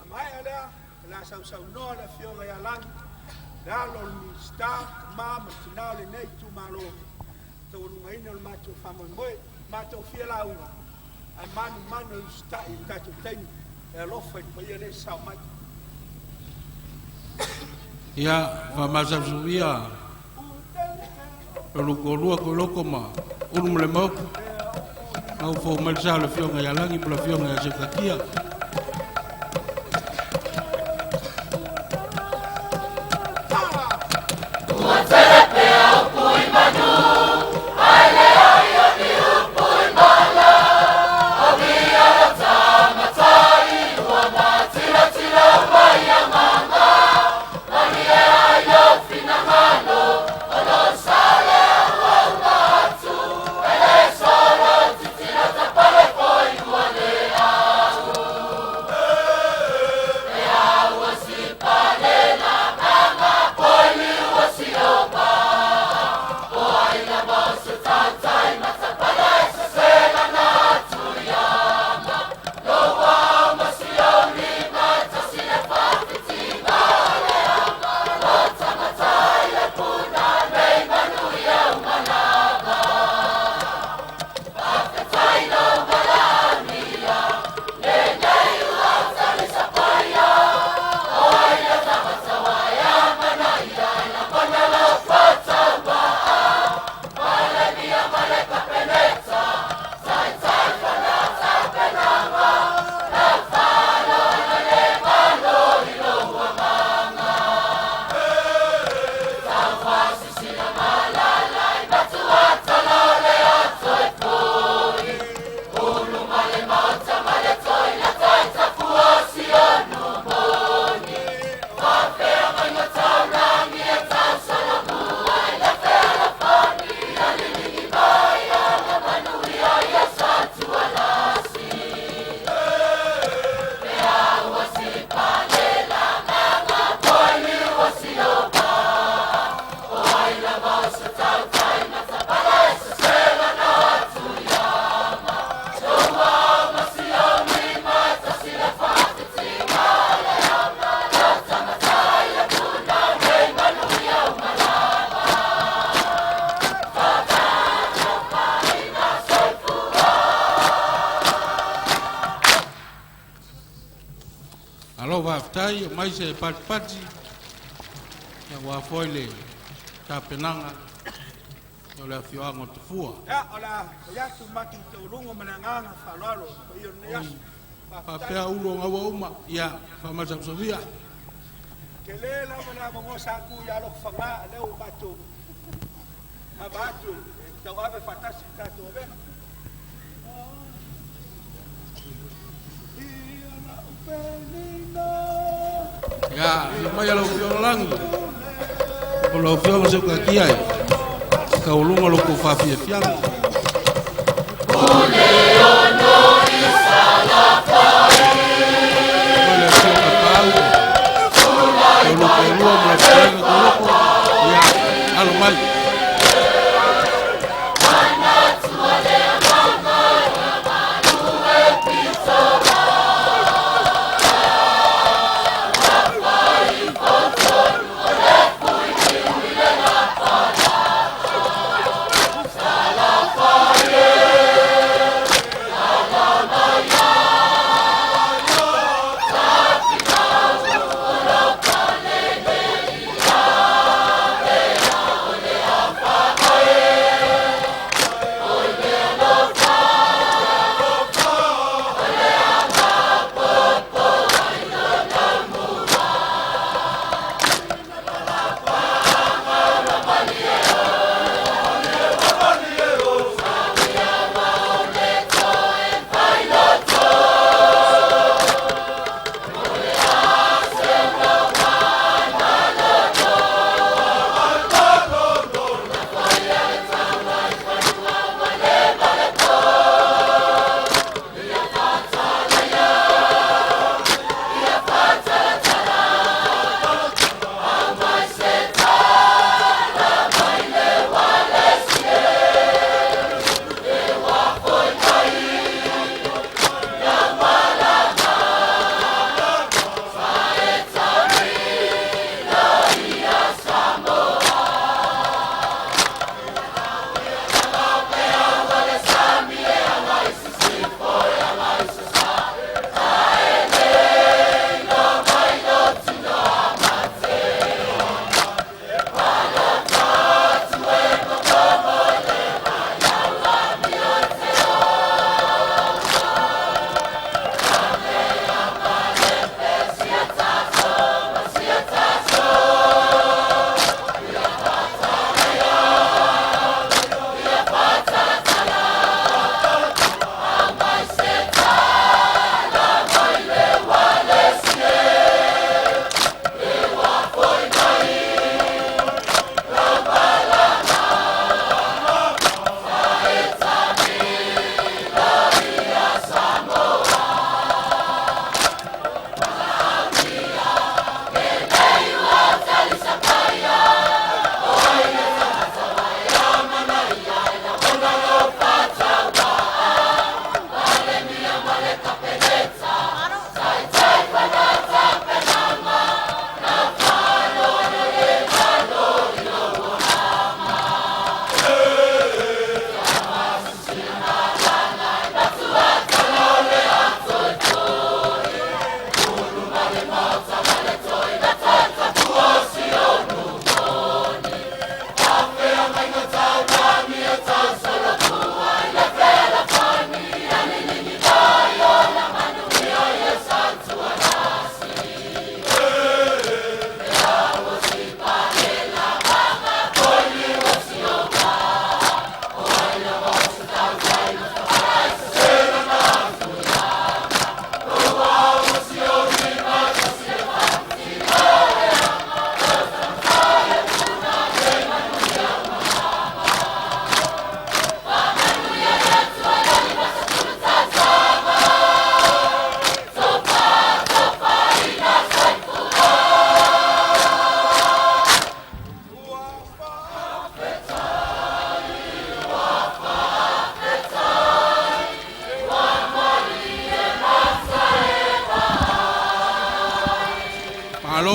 A maea lea, o le a sausaunoa le Afioga ia Lagi, le alo o le Minisita, tama ma le tina o lenei itumalo, taualugaina o le matou faamoemoe. Matou fia lauga, ae manumanu e usitai i le tatou taimi, e alofa i le paia lea e sasao mai. Ia, faamasamasauia lo lou toalua Toiloko ma Ulumalemaotu, na ua fou mai le sa o le Afioga ia Lagi ma le Afioga ia Sekatia. Alo faafetai, mai se patipati aua foi le tapenaga o le afioaga o Tafua. Ia, o le a fai atu matou taualuga ma le agaga faaaloalo i le paia o lenei aso. Faafetai. Faapea ulu o gaua uma, ia faamasamsamia. Tele lava le avanoa sa tu ia Lotofaga, lea ua matou ava atu e tauave faatasi le tatou avega. Ia, afio mai lau Afioga Lagi, o lau Afioga Seukakia e taualuga lo tou faafiafiaga. Foi le Afioga Paau, o lo toalua ma lau fetalaiga Toiloko, ia, alo mai.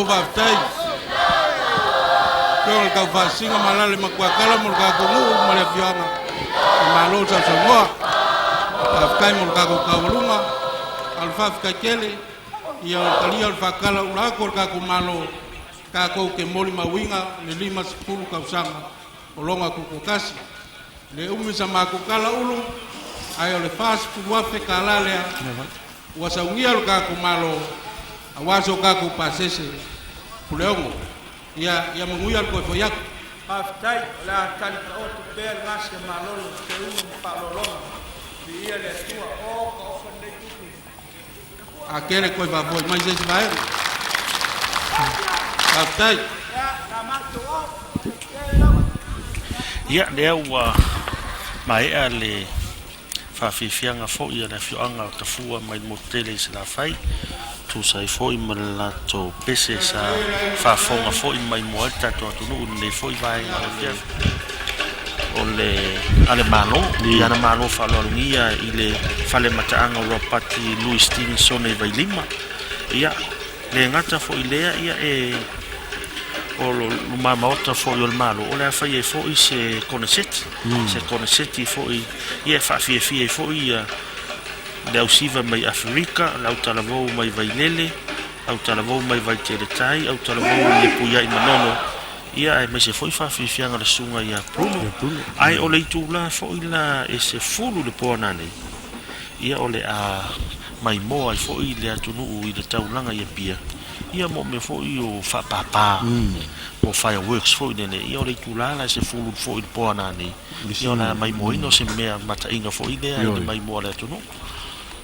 faafetai. Afioga i le Taufaasisina ma alaala i le Matuakala mo le tatou nuu ma le afioaga, malo le sausaunoa. Faafetai mo le tatou taualuga, a o le faafetai tele ia o le talia o le faatalaula atu a le tatou Malo tatou te molimauina le 50 tausaga o lona tutoatasi. E le umi sa matou tala Ulu, ae o le $40,000 tala lea ua saunia e lo tatou Malo aua so tatou pasese Puleono. Ia manuia le toe foi atu. Faafetai, o le a tali taoto pea le gase malolo i feuga ma faaaloaloga. Viia le Atua, o taofa lenei tupu. A tele toe faafoi mai se isi vaega. Faafetai. Ia, lea ua maea le faafiafiaga foi a le afioaga o Tafua mai le motu tele i Salafai, tusa ai foi ma le latou pese sa faafofoga foi ma maimoa ai le tatou atunuu i lenei foi vaega o le afiafi. O le a le Malo i ana malo faaaloalogia i le fale mataaga o Ropati Louis Stevenson i Vailima. Ia, le gata foi i lea, ia e o luma maota foi o le Malo, o le a fai ai foi se koneseti, se koneseti foi ia e faafiafia ai foi ia le ausiva mai Aferika, le autalavou mai Vailele, autalavou mai Vaiteletai, autalavou i Puiai Manono, ia aemaise foi faafiafiaga o le susuga ia Bruno. Ae o le itula foi la e 10 le po nanei, ia o le a maimoa ai foi le atunuu i le taulaga i Apia, ia mo mea foi o faapapa, mo fireworks foi lele, ia o le itula la e 10 foi le po nanei, ia o le a maimoaina o se mea mataina foi lea i le maimoa a le atunuu.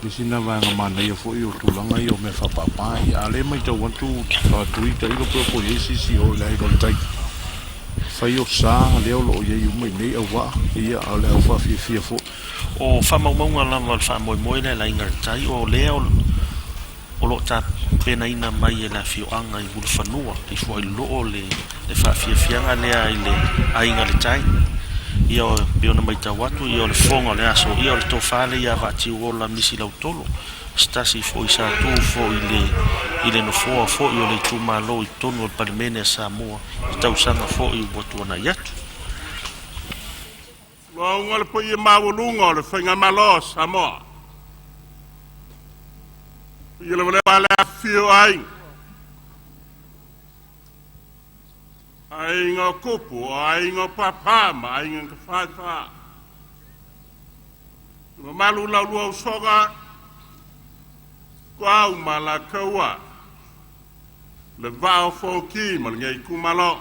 Nisi na vaega manaia foi o tulaga ia o mea faapapa ia, a o lea e matau atu Tui tailo pe po o i ai se isi o le Aiga i le Tai fai o sa lea o lo o i ai uma i inei auvaa ia a o le au faafiafia foi. O faamaumauga lava o le faamoemoe lea a le Aiga i le Tai, o lea o lo o tapenaina mai e le afioaga i Mulifanua i Fuailoloo le faafiafiaga lea i le Aiga i le Tai. Ia pei ona matau atu, ia o le fofoga o le aso, ia o le tofa lea ia Vaatiuola Misi Lautolo, se tasi foi sa tu foi i le nofoa foi o le itumalo i totonu o le Palemene a Samoa i tausaga foi ua tuanai atu. Luauga le paia maualuga o le Faigamalo a Samoa. Paia lava lea le afifio o aiga, aiga o Tupu, o aiga o Papa ma aiga na tafaifa. Le mamalu laulua usoga, Tuau ma Alataua, le Vaa o Fonoti ma lenei itumalo.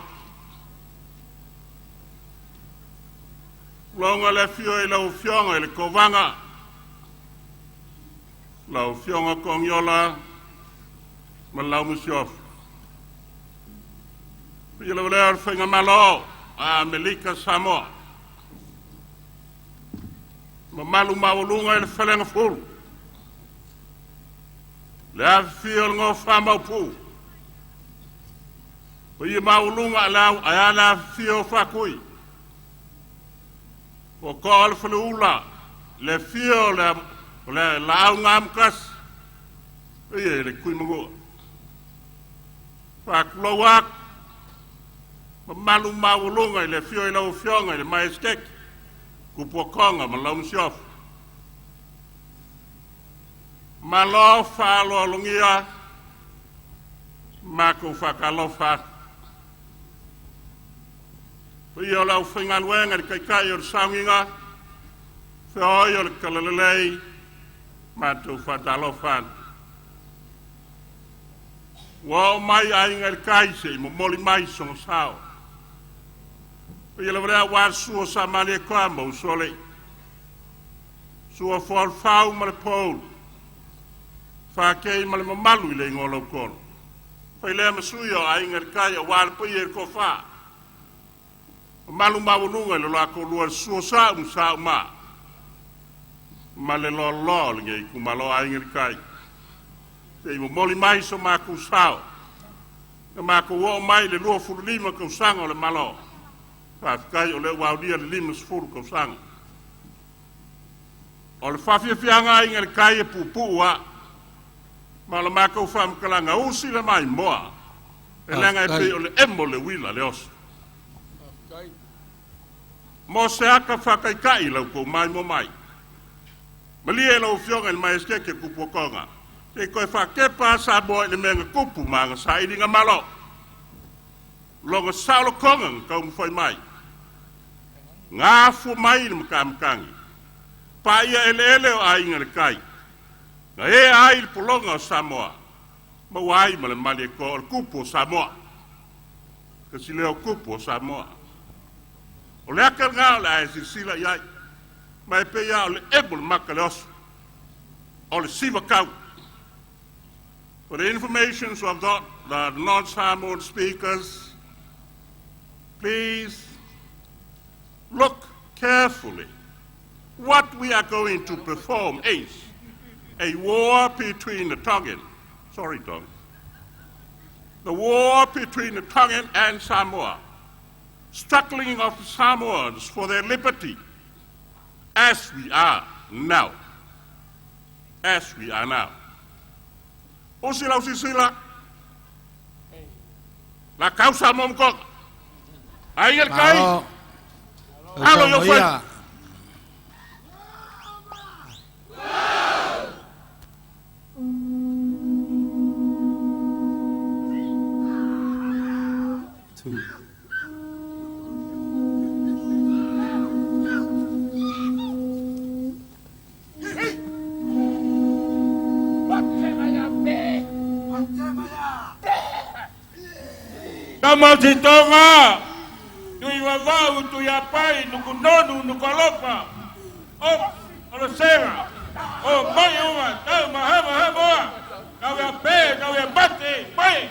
Tulonga le afio i lau Afioga i le Kovana, lau Afioga Togiola ma lau Masiofo. Paia lava lea o le Faigamalo a Amerika Samoa. Mamalu maualuga i le Faleagafulu, le afifio o le Nofo a Maopu, paia maualuga ae a le afifio o Faatui, Tootoo o le Faleula, le afio o le Laau na Amotasi, paia i le Tuimanua. Faatulou atu, mamalu maualuga i le afio i lau Afioga i le Maesetete, Tupuatoga ma lau Masiofo. Malo faaaloalogia, matou faatalofa atu. Paia o le aufaigaluega i le Taitai o le Sauniga, feoi o le Talalelei, matou faatalofa atu. Ua oo mai aiga i le tai se i momoli mai sona sao. Paia lava lea aua le susu o Sa Malietoa ma Usoalii, Sua Foalefau ma le Pouli, Fakei ma le mamalu i le igoa o Lautolo. Failea ma sui o Aiga i le Tai aua le paia i le Toafa, mamalu maualuga i le lo toalua, le susu o Sa'u ma Sa'uma ma le loaloa o lenei itumalo Aiga i le Tai. Se i momoli mai so matou sao, na matou oo mai i le 25 tausaga o le Malo. Faafetai o lea ua aulia le 50 tausaga. O le faafiafiaga Aiga i le Tai e puupuu lava, ma o le matou faamatalaga, usi le maimoa. E leaga e pei o le emo le uila le oso. Mo se aka faataitai i la outou maimoa mai. Malie lau Afioga i le Maesetete Tupuotoga, se i toe faatepa lava Samoa i le mea na tupu ma ana sailiga malo. Lona saolotoga na taumafai mai, na afua mai i le matamatagi, paia eleele o Aiga i le Tai, na ea ai le pologa o Samoa, maua ai ma le Malietoa o le Tupu o Samoa. Tasi lea o Tupu o Samoa. O le ata lena o le a e silasila i ai, ma e pei lava o le emo le mata le oso, o le siva tau. For the information of the non-Samoan speakers, please look carefully. What we are going to perform is a war between the Tongan, sorry Tonga, the war between the Tongan and Samoa, struggling of the Samoans for their liberty, as we are now. As we are now. Usi lau sisila, la kausa mo mkoka. Ai el kai. Alo yo fai. Tama Tonga, Tuivavau, Tuiapai, Nukunonu, Nukalofa, O, Olosega, O, Maiuga, Tau, Mahama, Hamoa, Tau ia pe, tau ia mate, mai!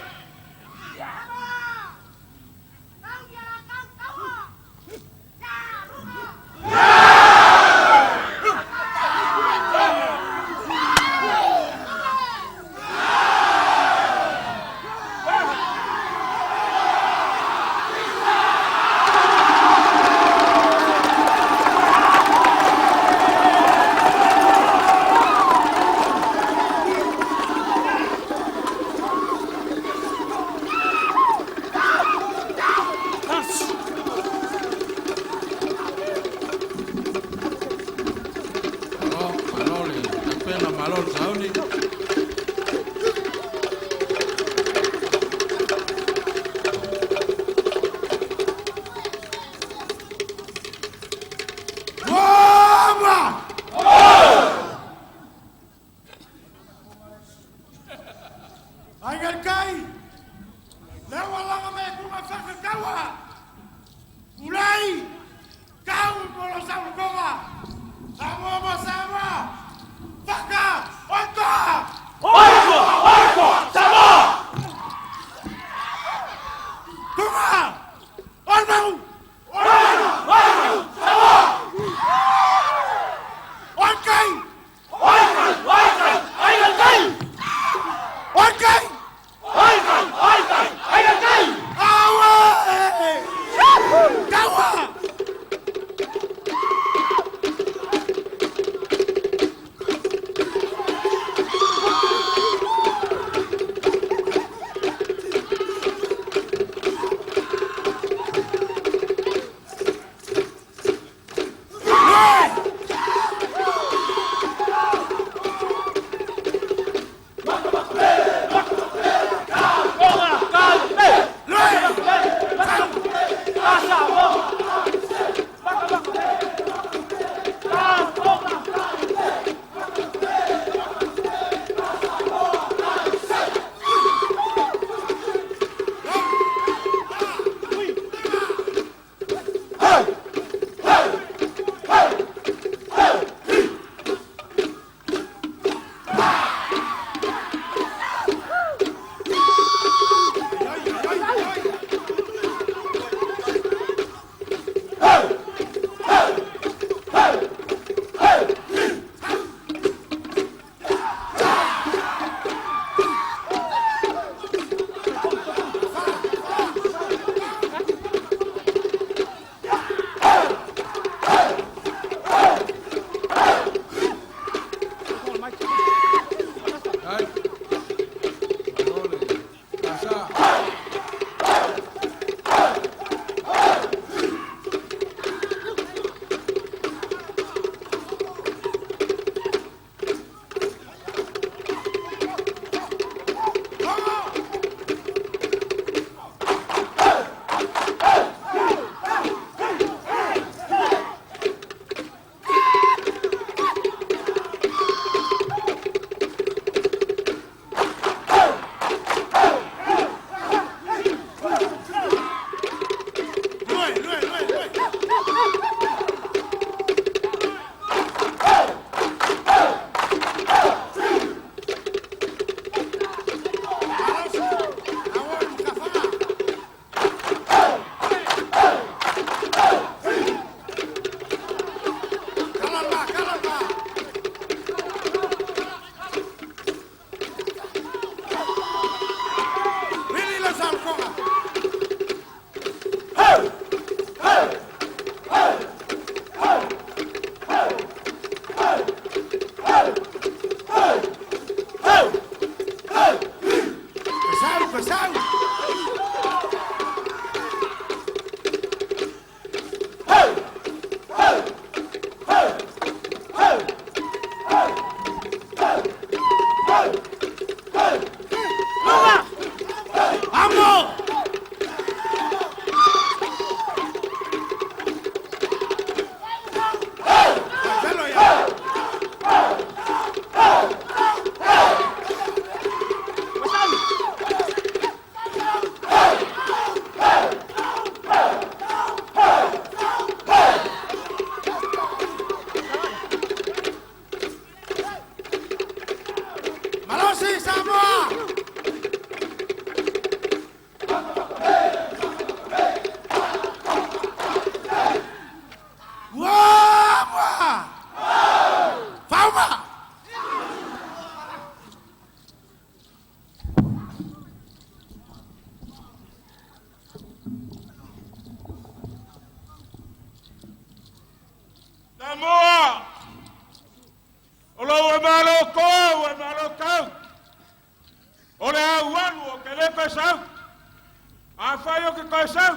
Samoa, o lou e malo kou e malo kau. O le au alu o ke le koe sau. A fai o ke koe sau.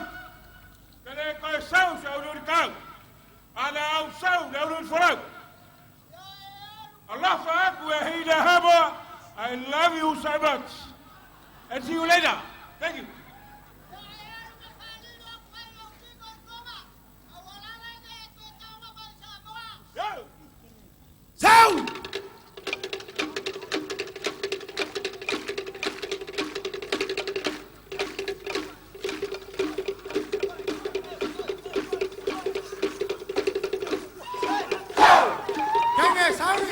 Ke le koe sau se au uri kau. A le au sau le au uri folau. Alofa aku e hina Hamoa. I love you so much. And see you later. Thank you. Sau! Kenge, saui!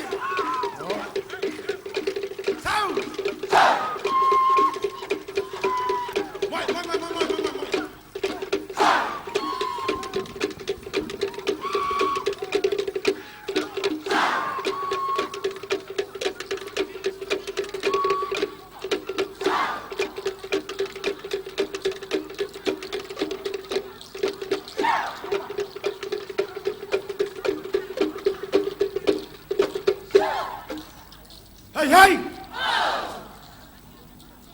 Sau! Moi, moi, moi, moi, moi, moi, moi. Hei, hei!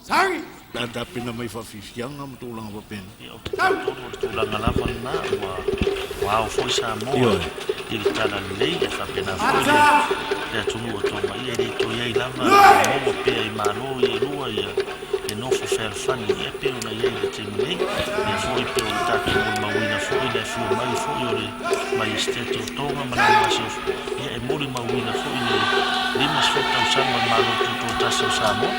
Sagi! La tapena mai faafiafiaga ma tulaga faapena. Ia, ou te talitonu o le tulaga lava lena ua ua ao foi Samoa Ioe. i le talalelei, e faapena foi le le atunuu o Tonga, ia e le toe i ai lava e maua pea i Malo ia e lua ia le nofo fealofani ia e pei ona i ai i le taimi nei. Ia foi pei o le tatou molimauina foi le afio mai foi o le Maiesitete o Tonga ma lana masiofo, ia e molimauina foi le 50 tausaga o le Malo Tutoatasi o Samoa.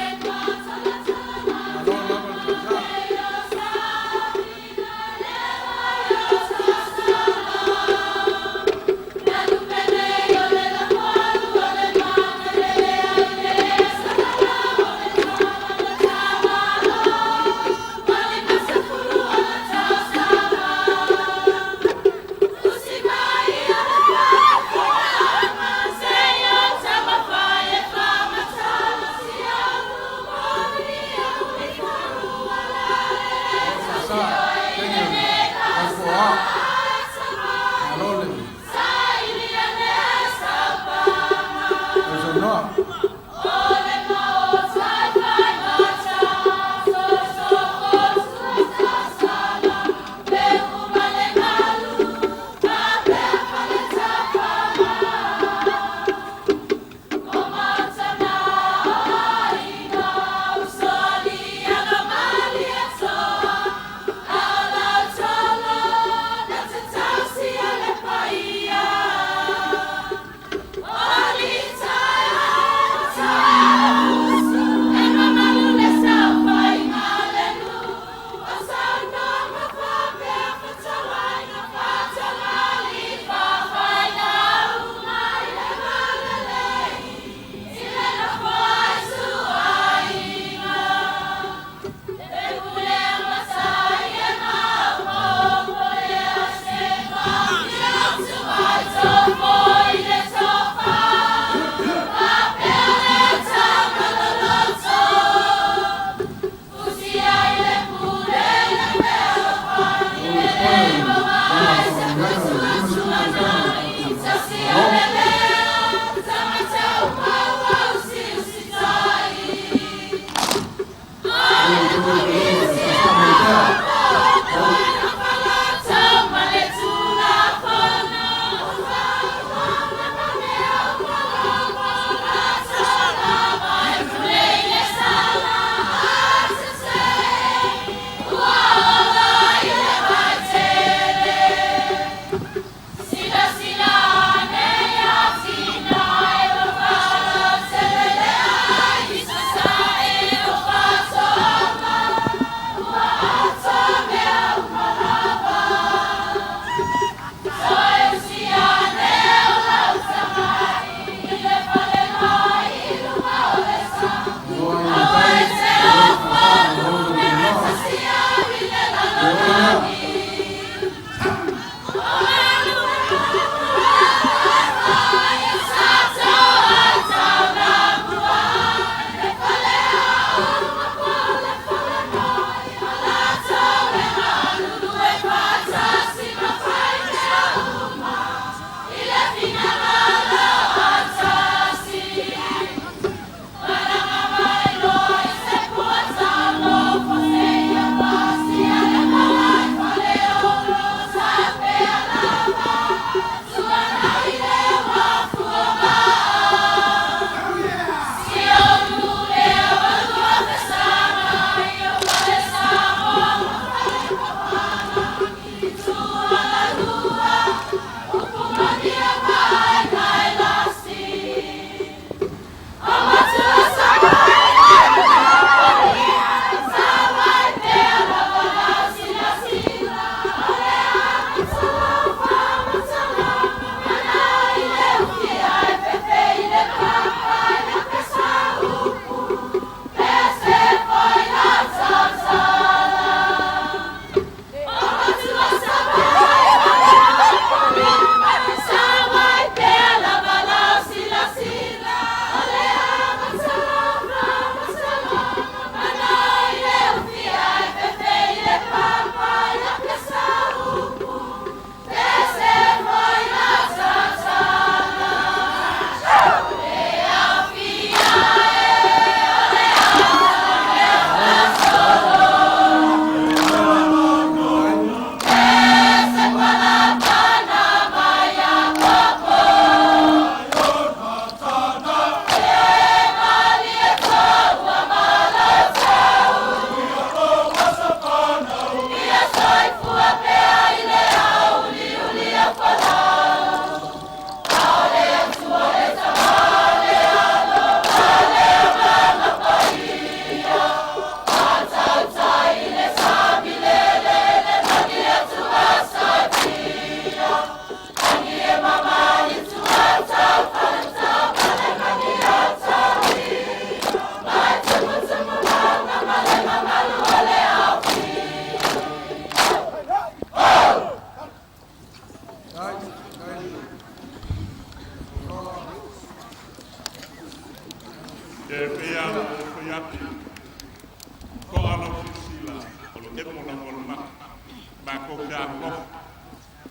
Makou te alolofa,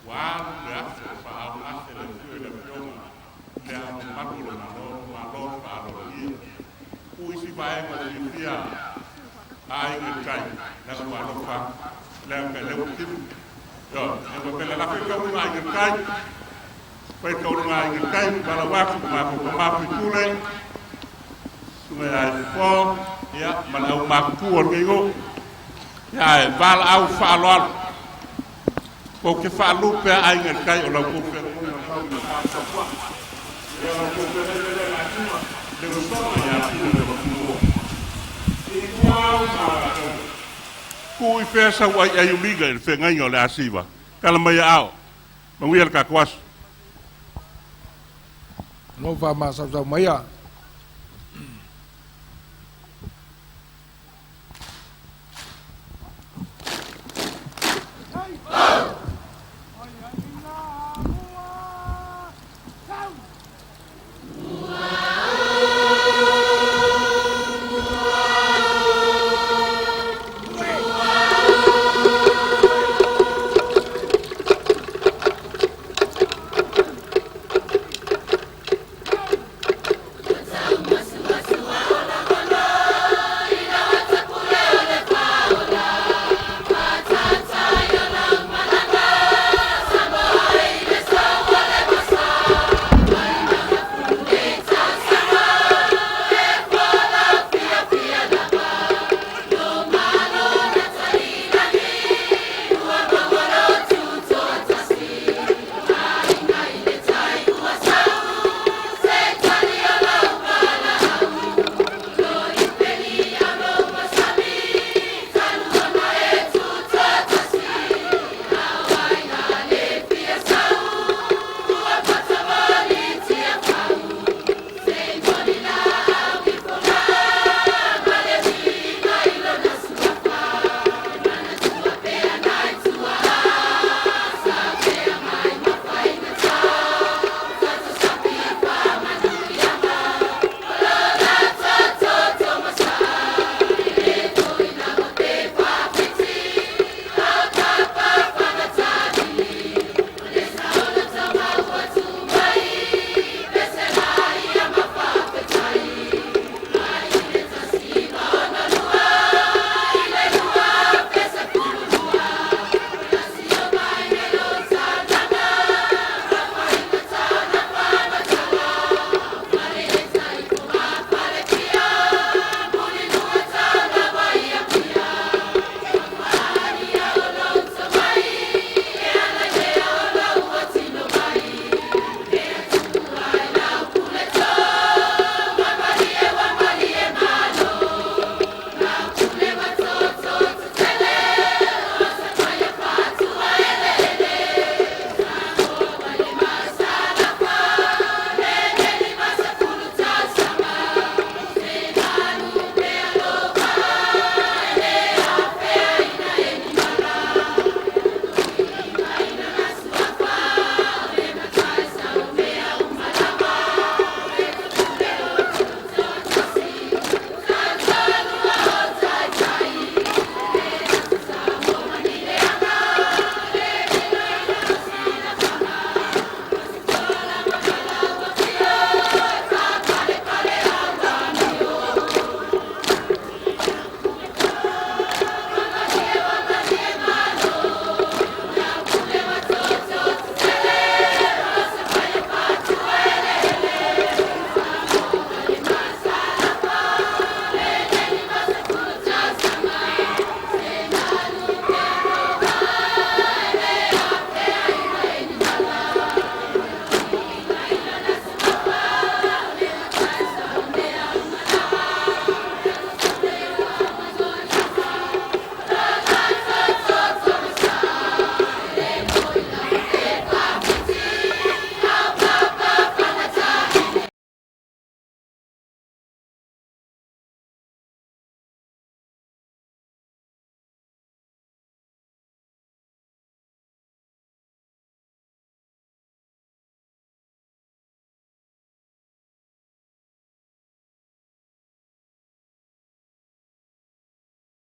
ua alu le aso o faaaaogase le afio i le Afioga i Le Ao Mamalu o le Malo, malo le faaaloalogia. Tuu isi vaega fiafia a Aiga i le Tai, leaga ua alofa atu, leaga e lea ua timu. Ioe, e faapea le lafo i taunuuga a Aiga i le Tai, fai taunuuga a Aiga i le Tai, valaau atu i matou tama faipule, susuga ia Ifo, ia, ma le aumatutua o lenei nuu. Ia, ae valaau faaaloalo, tou te faalupe a Aiga i le Tai o la outou feagaiga fau i le va tapuai. Ia, o la outou feagaiga lea o le a tuma le usoga ia Pule ma Tumua. I tua au ma Alataua. Tuu i fea sau aiai uliga i le feagaiga o le asiva. Tala mai aao. Manuia le tatou aso. Lou faamasausau maia.